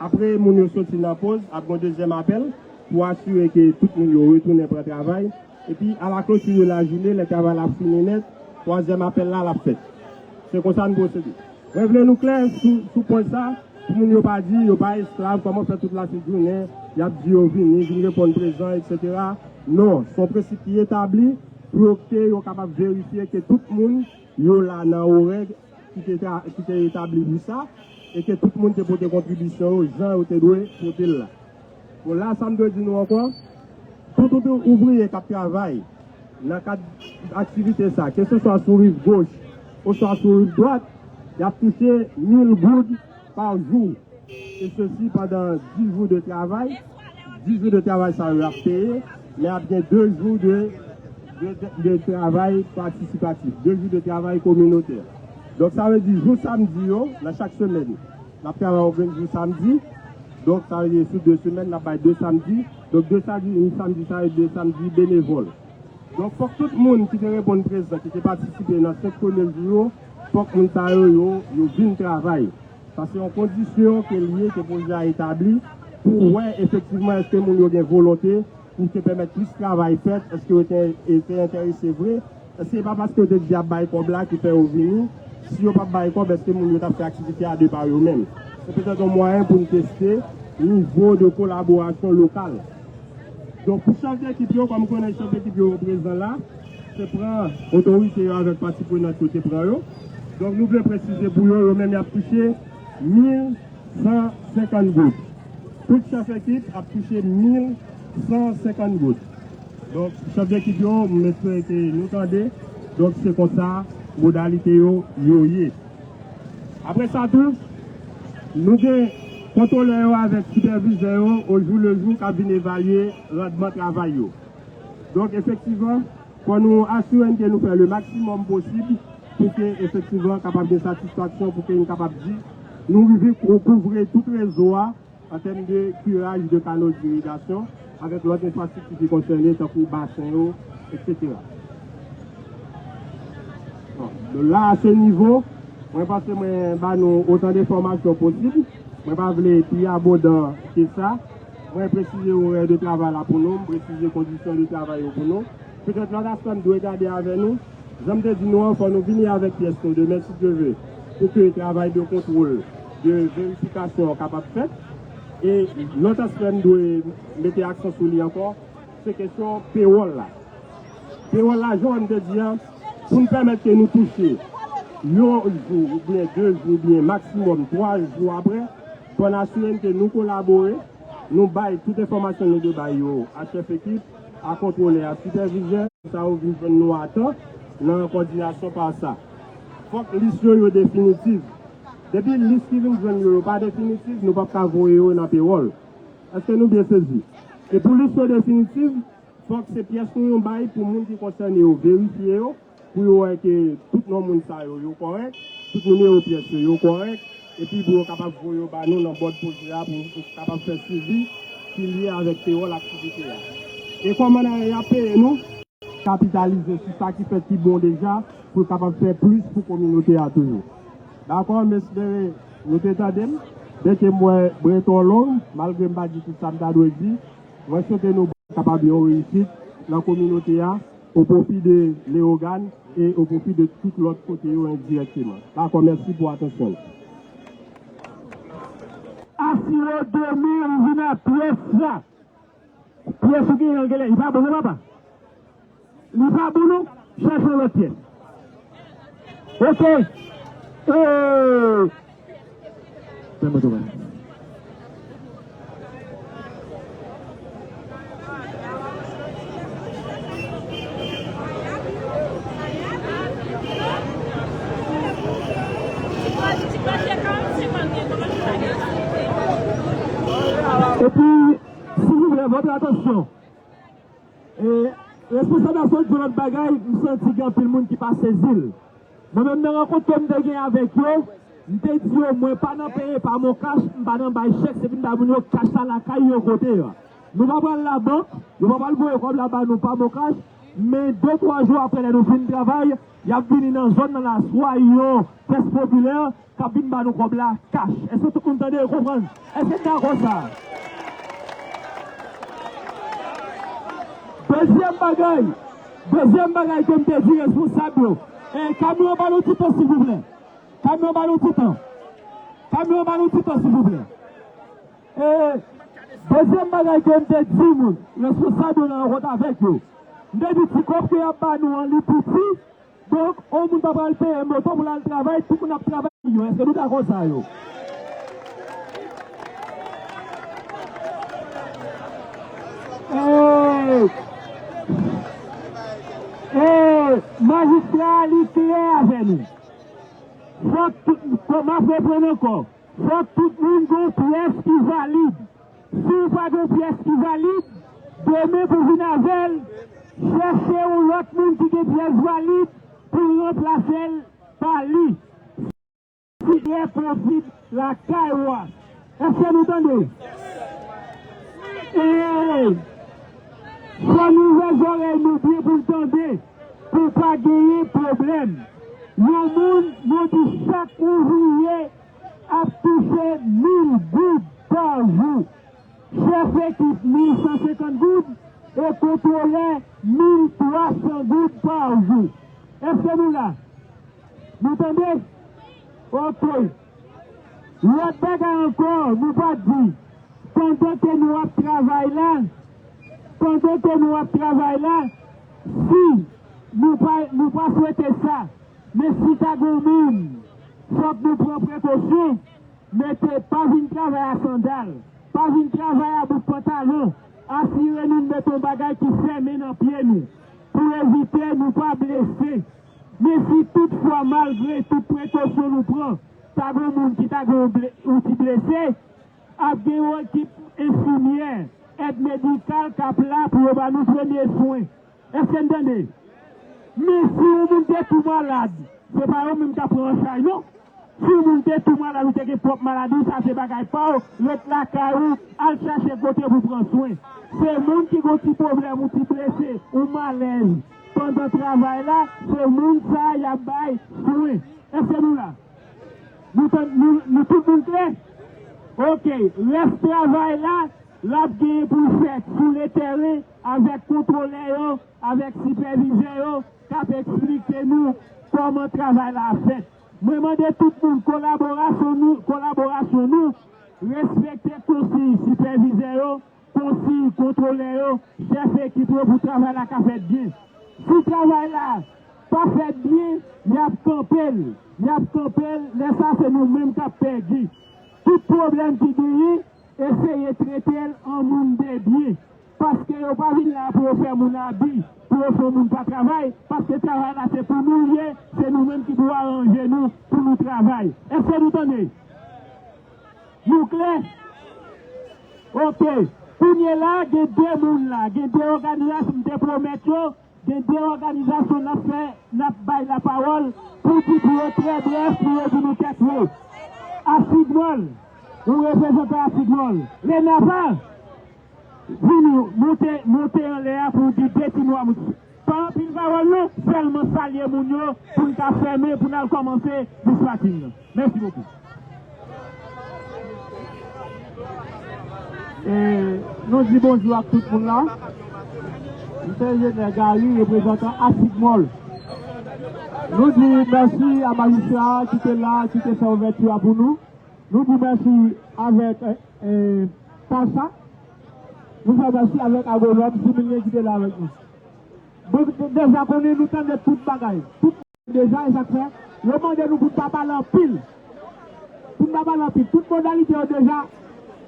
apre moun yo soti nan poz, ap gen yon dezyèm apèl pou asire ke tout moun yo retounen pran travay. Epi, à la clôture de la journée, lè travay la ap fini nèt, twazyèm apèl la, l ap fèt. Se konsa n pwosede. Mwen vle nou klè sou, sou pwen sa, pou moun yo pa di yo pa esklav, kòman fè tout lasent jounen, y ap di yo vini, vin reponn prezan, etsetera. Non, se yon prensip ki etabli pou yo, ke yo kapab verifye ke tout moun yo la nan orè ki te, ki te etabli pou sa, e ke tout moun te pote kontribisyon yo jan yo te dwe pote l la. Bon, la, sa m dwe di nou ankò, tout, tout ouvriye k ap travay nan kad aktivite sa, keseswa sou riv goch oswa sou riv dwat, y ap touche mil goud pa jou. E sesi pandan dis jou de travay. Dis jou de travay sa yo ap peye, men ap gen de jou de, de, de, de travay patisipatif, de jou de travay kominotè. Donk, sa vle di jou samdi yo, nan chak semèn, n ap travay yon grenn jou samdi. Donk, sa vle di sou de semèn, n ap bay de samdi. Donk, de samdi, yon samdi sa yo, de samdi benevòl. Donk, fòk tout moun ki te reponn prezan, ki te patisipe nan senk premye jou yo, fòk moun sa yo, yo, yo vin travay. Sa se yon kondisyon ke l ye, ke pwojè a etabli, pou wè efektivman èske moun yo gen volonte pou te pèmèt plis travay fèt, èske yo te, yo te enterese vre, èske se pa paske yo te di y ap bay kòb la ki fè yo vini, si yo p ap bay kòb, èske moun yo t ap fè aktivite a de pa yo menm. Se petèt yon mwayen pou n teste nivo de kolaborasyon lokal. Donk, pou chèf dekip yo, kòm konnen chèf dekip yo prezan la, te pran otorite yo avèk pati prenant yo te pran yo. Donk, nou vle presize pou yo, yo menm y ap touche mil san senkant goud. Tout chèf ekip ap touche mil san senkant goud. Donk, chèf dekip yo, m espere ke nou tande. Donk, se konsa modalite yo, yo ye. Apre sa tou, nou gen kontwolè yo avèk sipèvizè yo o jou le jou k ap vin evalye randman travay yo. Donk, efektivman, fò nou asire n ke nou fè le maksimòm posib pou ke efektivman kapab gen satisfaksyon, pou ke n kapab di nou rive kou-, kouvri tout rezo a an tèm de kiraj de kano dirigasyon avèk lòt enfrastrikti ki konsène, tankou basen yo, etsetera. Bon, la, a se nivo, mwen panse mwen ba nou otan de enfòmasyon posib. Mwen pa vle pi abondan ke sa. Mwen presize orè de travay la pou nou, m presize kondisyon de travay yo pou nou. Petèt lòt aspè m dwe gade avè nou, jan m te di nou an, fò nou vini avèk pyès nou demen, si Dye ve, pou ke travay de kontwòl, de verifikasyon an kapab fèt. E lòt aspè m dwe mete aksan sou li ankò, se kesyon pewòl la. Pewòl la, jan m te di an, pou n pèmèt ke nou touche yon jou, oubyen de jou, oubyen maksimòm twa jou apre, fò n asire n ke nou kolabore, nou bay tout enfòmasyon nou dwe bay yo a chèf ekip, a kontwolè, a sipèvizè, sa yo vin jwenn nou a tan nan kòdinasyon pa sa. Fòk lis yo, yo definitif. Depi lis ki vin jwenn yo, yo pa definitif, nou p ap ka voye yo nan pewòl. Èske nou byen sezi? E pou lis yo definitif, fòk se pyès nou yo bay pou moun ki konsène yo verifye yo, pou yo wè ke tout non moun sa yo, yo kòrèk, tout nimewo pyès yo, yo kòrèk, epi pou yo kapab voye yo ba nou nan bòd pwojè a, pou nou kapab fè swivi ki lye avèk pewòl aktivite a. E kòman n a, y ap peye nou? Kapitalize sou sa ki fèt ki bon deja, pou kapab fè plis pou kominote a toujou. Dakò, m espere nou te tande m. Byen ke m wè breton long, malgre m pa di tout sa m ta dwe di, mwen swete nou kapab yon reyisit nan kominote a, o pwofi de Leyogàn e o pwofi de tout lòt kote yo endirèkteman. Dakò, mèsi pou atansyon n. Asire demen ou vin a pyès la. Pyès ou genyen an genlè, li pa bon non papa. Li pa bon non, chèche yon lòt pyès. Ok. Ee. Fè mwen tou, man. Vòt atansyon. E, responsab la sot di yon lòt bagay, m santi gen anpil moun ki pa sezi l. Mwen menm nan rankont ke m te gen avèk yo, m te di yo mwen pa nan peye pa MonCash, m pa nan bay chèk, se vin bay moun yo kach la lakay yo kote a. Nou pa pral labank, yo pa pral voye kòb la ba nou pa MonCash, men de twa jou apre lè nou fin travay, y ap vini nan zòn nan la swa yon kès popilè k ap vin ba nou kòb la kach. Èske tout moun tande e konprann? Èske n dakò sa? Dezyèm bagay, dezyèm bagay ke m te di responsab yo, e, kamyon ba nou ti tan silvouplè. Kamyon ba nou ti tan. Kamyon ba nou ti tan silvouplè. E, dezyèm bagay ke m te di moun, responsab yo nan rankont avèk yo. M te di ti kòb ke y ap ba nou an li piti, donk, yon moun pa pral peye moto pou l al travay, tout moun ap travay yo. Èske nou dakò sa yo? E, e, majistra a li klè avè nou. Fòk tout, m ap reprann ankò. Fòk tout moun gen yon pyès ki valid. Si w pa gen yon pyès ki valid, demen pou vin avè l, chèche yon lòt moun ki gen pyès valid pou l ranplase l pa li. Si lè posib lakay ou a. Èske nou tande? E fò n ouvè zòrèy nou byen pou n tande, pou pa genyen pwoblèm. Yon moun, nou di chak ouvriye ap touche mil goud pa jou. Chèf ekip mil san senkant goud e kontwolè mil twa san goud pa jou. Èske nou la? Nou tande? Oke. Lòt bagay ankò, nou pa di, pandan ke nou ap travay la, pandan ke nou ap travay la, si nou pa, nou pa swete sa, men si ta gen moun, fòk nou pran prekosyon, mete, pa vin travay a sandal, pa vin travay a bout pantalon, asire nou n mete yon bagay ki fèmen nan pye nou, pou evite nou pa blese. Men si toutfwa, malgre tout prekosyon nou pran, ta gen moun ki ta gen yon ble-, yon ti blese, ap gen yon ekip enfimyè, èd medikal k ap la pou yo ba nou premye swen. Èske n tande? Men si yon moun te tou malad, se pa yo menm k ap pran an chay, non. Si yon moun te tou malad, ou te gen pwòp maladi w, sa se bagay pa w, ret lakay ou, al chache kote pou pran swen. Se moun ki gen yon ti pwoblèm, yon ti blese, yon malèz pandan travay la, se moun sa a y ap bay swen. Èske nou la? Nou, nou, nou tout moun klè? Oke, rès travay la, l ap genyen pou l fèt sou le tèren avèk kontwolè yo, avèk sipèvizè yo k ap eksplike nou kòman travay la ap fèt. Mwen mande tout moun kolaborasyon nou, kolaborasyon nou, respekte konsiy sipèvizè yo, konsiy kontwolè yo, chèf ekip yo pou travay la ka fèt byen. Si travay la pa fèt byen, y ap kanpe l, y ap kanpe l, lè sa se nou menm k ap pèdi. Tout pwoblèm ki genyen, eseye trete l an moun de byen. Paske yo pa vin la pou yo fè moun abi, pou yo fè moun pa travay, paske travay la se pou nou l ye, se nou menm ki pou aranje nou pou nou travay. Èske nou tande? Nou klè? Oke. Kounye la, gen de moun la, gen de òganizasyon m te pwomèt yo, gen de òganizasyon n ap fè, n ap bay lapawòl pou di pou yo trè brèf, pou yo di nou kèk mo. Asigmòl, yon reprezantan Asigmòl. Lenapa, vini, monte, monte anlè a pou w di de ti mo a moun. Pa anpil pawòl non, sèlman salye moun yo pou n ka fèmen, pou n al kòmanse dispatching nan. Mèsi bokou. E, nou di bonjou ak tout moun la. M se Enjenyè Gary, reprezantan Asigmòl. Nou di mèsi a majistra a ki te la, ki te fè ouvèti a pou nou. Nou di mèsi avèk, e, e, Pacha. Nou fè mèsi avèk agwonòm Similyen ki te la avèk nou. Donk, de-, deja konnen nou tande tout bagay. Tout deja, e sa k fè, yo mande nou pou n pa pale anpil. Pou n pa pale anpil. Tout modalite yo deja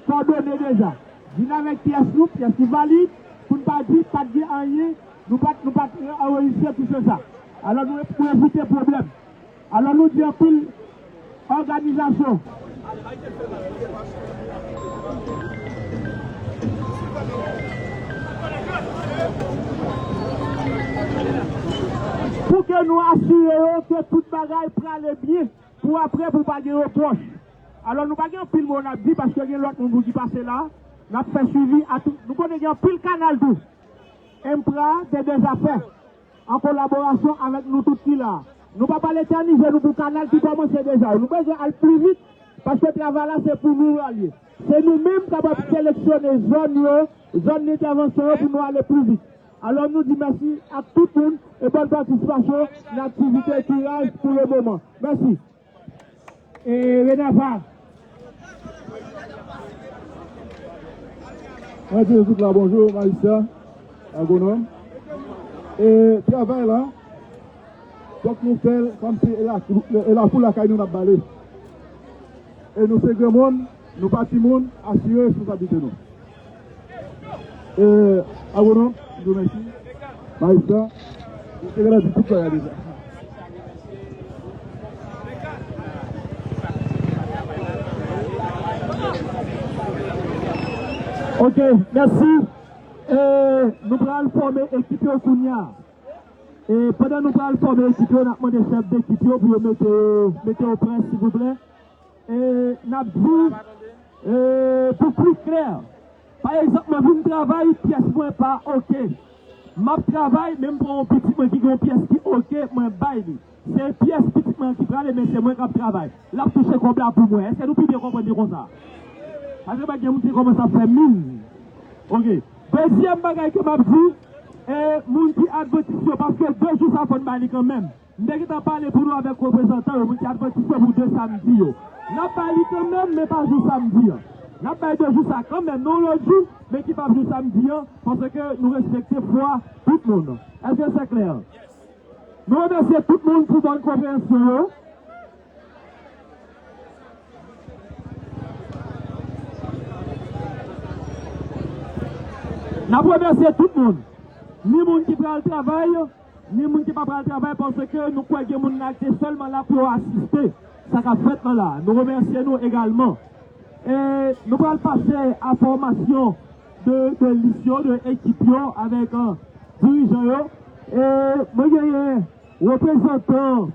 kòdone deja. Vin avèk pyès nou, pyès ki valid, pou n pa di pa t gen anyen, nou pa t, nou pa t anrejistre plis ke sa. Alò, nou, nou evite pwoblèm. Alò, nou di anpil òganizasyon. Nou asire yo ke tout bagay prale byen pou apre, pou pa gen repwòch. Alò, nou pa gen anpil mo n ap di paske gen lòt moun pou ki pase la. N ap fè swivi a tout. Nou konnen gen anpil kanal tou. Empra, T D Zafè, an kolaborasyon avèk nou tout ki la. Nou pa pral etènize nou pou kanal ki kòmanse deja yo. Nou bezwen al pli vit paske travay la se pou nou l ye. Se nou menm k ap seleksyone zòn yo, zòn entèvansyon yo pou nou ale pli vit. Alò, nou di mèsi ak tout moun e bòn patisipasyon nan aktivite tiraj pou le moman. Mèsi. E Renava. Mwen di tout la bonjou, majistra, agwonòm. E travay la, fòk nou fè l kòmsi e la, e lakou lakay nou n ap bale. E nou se granmoun, nou pa timoun, asire responsablite nou. E, agwonòm, m di w mèsi. Majistra, ou te gentan di tout bagay deja. Ok, mèsi. E, nou pral fòme ekip yo kounye a. E pandan nou pral fòme ekip yo, n ap mande chèf dekip yo pou yo mete yo, mete yo prè, silvouplè. E n ap di, e, pou pli klè, pa egzanp, mwen vin travay, pyès mwen pa oke. M ap travay, men m pran yon pitit mwen ki gen yon pyès ki oke, mwen bay li. Se pyès pitit mwen ki prale, men se mwen k ap travay. L ap touche kòb la pou mwen. Èske nou pi byen konprann li konsa? Paske pa gen moun ki kòmanse ap fè min. Oke. Dezyèm bagay ke m ap di, e, moun ki advantis yo, paske de jou sa fò n ba li kanmenm. M te gentan pale pou nou avèk reprezantan yo, moun ki advantis yo pou de samdi yo. N ap ba li kanmenm, men pa jou samdi an. N ap bay de jou sa kanmenm, nan yon lòt jou, men ki pa jou samdi an, paske nou respekte fwa tout moun. Èske se klè? Nou remèsye tout moun pou bòn konpreyansyon yo. N ap remèsye tout moun, ni moun ki pral travay, ni moun ki pa pral travay, paske nou kwè gen moun la ki te sèlman la pou yo asiste sa k ap fèt nan la. Nou remèsye nou egalman. E nou pral pase a fòmasyon de, de lis yo, de ekip yo, avèk, e, dirijan yo. E mwen genyen reprezantan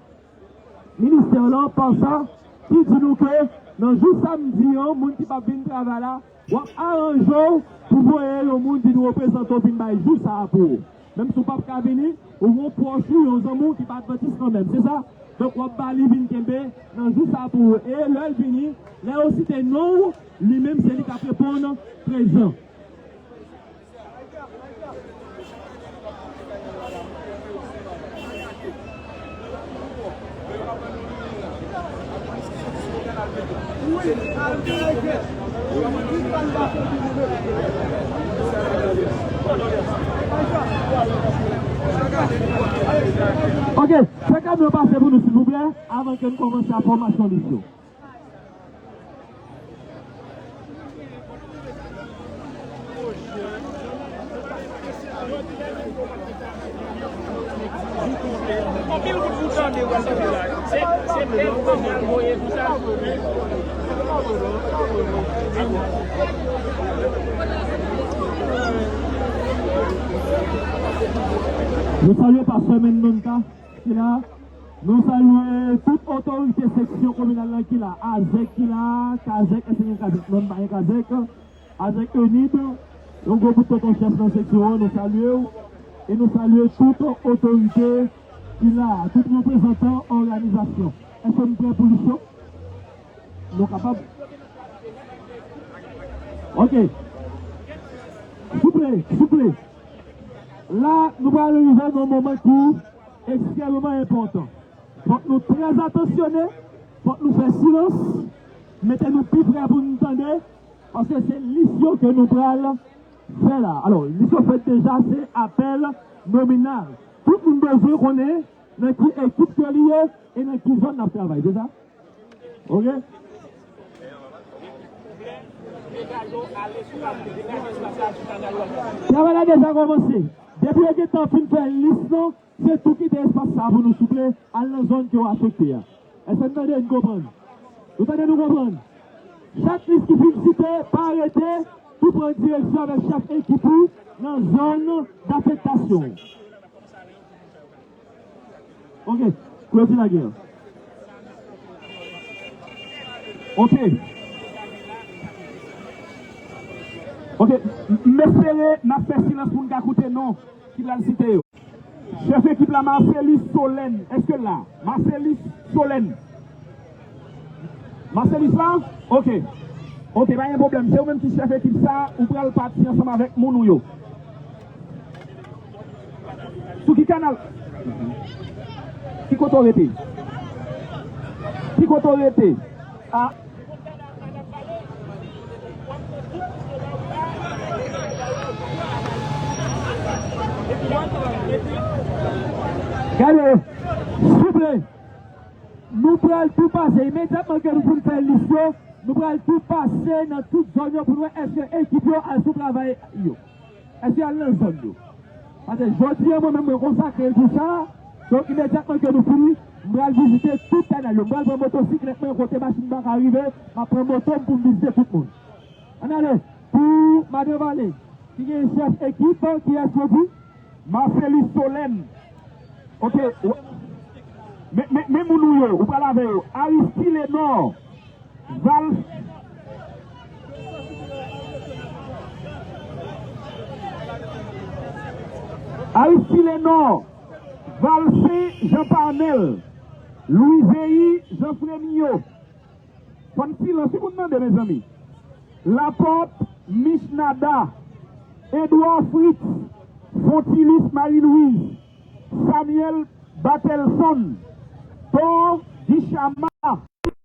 ministè lan, pa sa, ki di nou ke nan jou samdi an, moun ki p ap vin travay la, w ap aranje w pou voye yon moun vin reprezante w, vin bay jou sa a pou ou. Menm si w p ap ka vini, ou gen yon pwòch ou, yon zanmi w ki pa advantis kanmenm, se sa? Donk, w ap ba li vin kenbe nan jou sa a pou ou. E lè l vini, lè yo site non w, li menm se li k ap reponn prezan. Ok, fè kamyon pase pou nou, silvouplè, avan ke n kòmanse a fòmasyon lis yo. Anpil bout pou tande, w ap tande la. Se, se pen pou tande al voye tou sa. Nou salye pastè Mendonca ki la. Nou salye tout otorite seksyon kominal lan ki la, Azèk ki la, Kazèk, èske gen Kazèk? Non, pa gen Kazèk. Azèk, ENID, yon gwo bout tonton chèf nan seksyon an, nou salye w. E nou salye tout otorite ki la, tout reprezantan òganizasyon. Èske nou prè pou lis yo? Nou kapab? Ok. Souple, souple. La, nou pral rive nan yon moman ki ekstrèmeman enpòtan. Fòk nou trè atansyone, fòk nou fè silans, mete nou pi prè pou nou tande, paske se lis yo ke nou pral fè la. Alò, lis yo fèt deja, se apèl nominal. Tout moun bezwen konnen nan ki ekip ke li ye e nan ki zòn l ap travay, se sa? Ok? Travay la deja kòmanse. Depi yo gentan fin fè lis lan, se tou kite espas sa pou nou, souple, al nan zòn ke w afekte a. Èske n tande, n konprann? Nou tande, nou konprann? Chak lis ki fin site, pa rete, tou pran direksyon avèk chèf ekip ou nan zòn dafektasyon. Ok, kloti lage an. Ok. Ok, m, m espere n ap fè silans pou n ka koute non ki pral site yo. Chèf ekip la, Marcelus Solène. Èske l la? Marcelus Solène. Marcelus la? Ok. Ok, pa gen pwoblèm. Se ou menm ki chèf ekip sa, ou pral pati ansanm avèk moun ou yo. Sou ki kanal? Ki kote w rete? Ki kote w rete? Ah. Gade, souple, nou pral tou pase, imedyatman ke nou fin fè lis yo, nou pral tou pase nan tout zòn yo pou n wè èske ekip yo al sou travay yo. Èske y al nan zòn yo? Paske jodi a, mwen menm, mwen konsakre l pou sa. Donk, imedyatman ke nou fini, m pral vizite tout kanal yo. M pral pran motosiklèt mwen kote machin pa ka rive. M ap pran moto m pou m vizite tout moun. Ann ale pou Madan Vale, ki gen chèf ekip, kiyès yo di? Marcelus Solène. Ok. Men, men, men moun ou yo, ou pral avè yo. Aristide Lenor. Val. Aristide Lenor, Valcin Jean Parnel, Louis Zeyi Jean Frémio. Fò n silans, si moun mande, mezanmi. Laporte Mich Nada, Edouard Fritz, Fontilus Marie Louise, Samuel Batelson, Thor Guichama,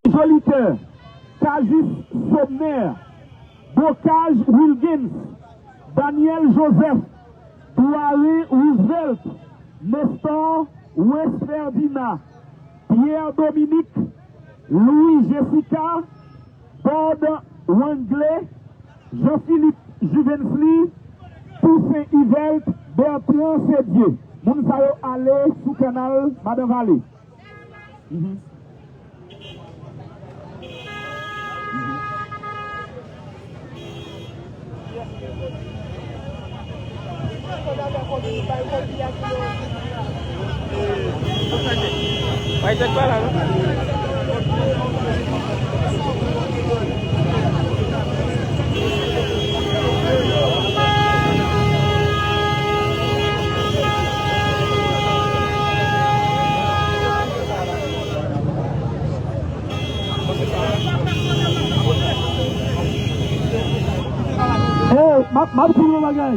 Jolicoeur, Cajuste Sommer, Bocage Wilgens, Daniel Joseph, Doirin Roosevelt, Nestor Wes Ferdinand, Pierre Dominique, Louis Jessica, Bord Wanglé, Jean-Philippe Juvensly, Toussaint Yvelt, Bertrand Sédier. Moun sa yo ale sou kanal Madan Vale. Mhm. Hey, m ap, m ap di yon bagay.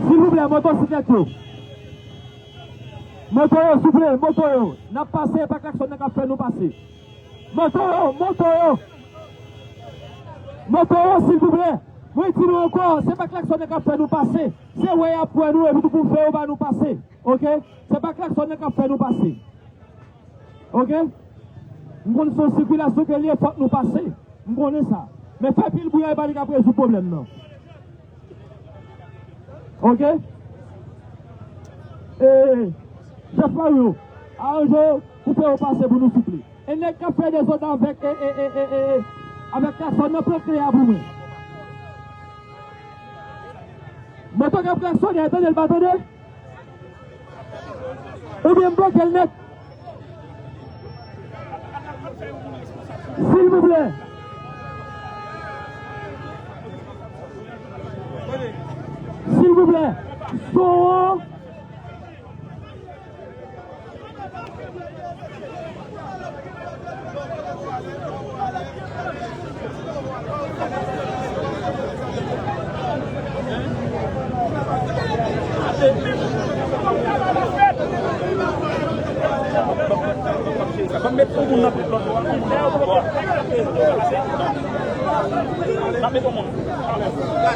Silvouplè, motosiklèt yo. Moto yo, souple, moto yo. N ap pase, e pa klaksòn nan k ap fè nou pase. Moto yo, moto yo. Moto yo, silvouplè. Mwen di nou ankò, se pa klaksòn nan k ap fè nou pase. Se wè y ap wè nou, epi tou pou fè yo ba nou pase. Ok? Se pa klaksòn nan k ap fè nou pase. Ok? M konn se yon sikilasyon ke li ye, fòk nou pase. M konnen sa. Men fè pil bri a, e pa li k ap rezoud pwoblèm nan. Ok? E, chèf pa yo, aranje yo pou fè yo pase pou nou, souple. E nèg k ap fè dezòd avèk, e, e, avèk klaksòn nan, pran kle a pou mwen. Moto k ap klaksonnen, tande l pa tande? Oubyen m bloke l nèt? Silvouplè. Silvouplè. Son an.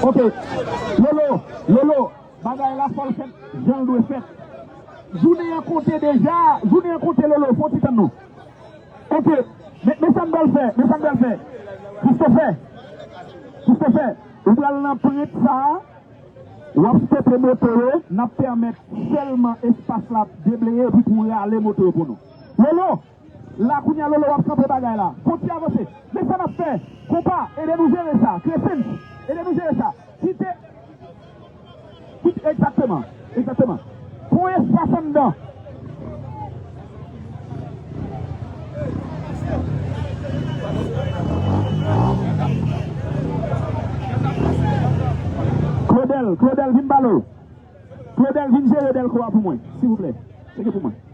Ok. Lolo, Lolo. Bagay la fò l fèt jan l dwe fèt. Jounen an konte deja, jounen an konte, Lolo, fò w ti tann nou. Ok, men, men sa n pral fè, men sa n pral fè. Christopher, Christopher, ou pral nan pwent sa a, w ap stope moto yo, n ap pèmèt sèlman espas la debleye epi pou w rale moto yo pou nou. Lolo, la kounye a, Lolo, w ap kanpe bagay la. Kontinye avanse. Men sa n ap fè, konpa, ede nou jere sa. Crescens, ede nou jere sa. Kite, kite, egzakteman, egzakteman. Fè yon espas an Non. Claudel, Claudel, vin balo. Claudel, vin jere Delco a pou mwen, silvouplè. Tcheke pou mwen.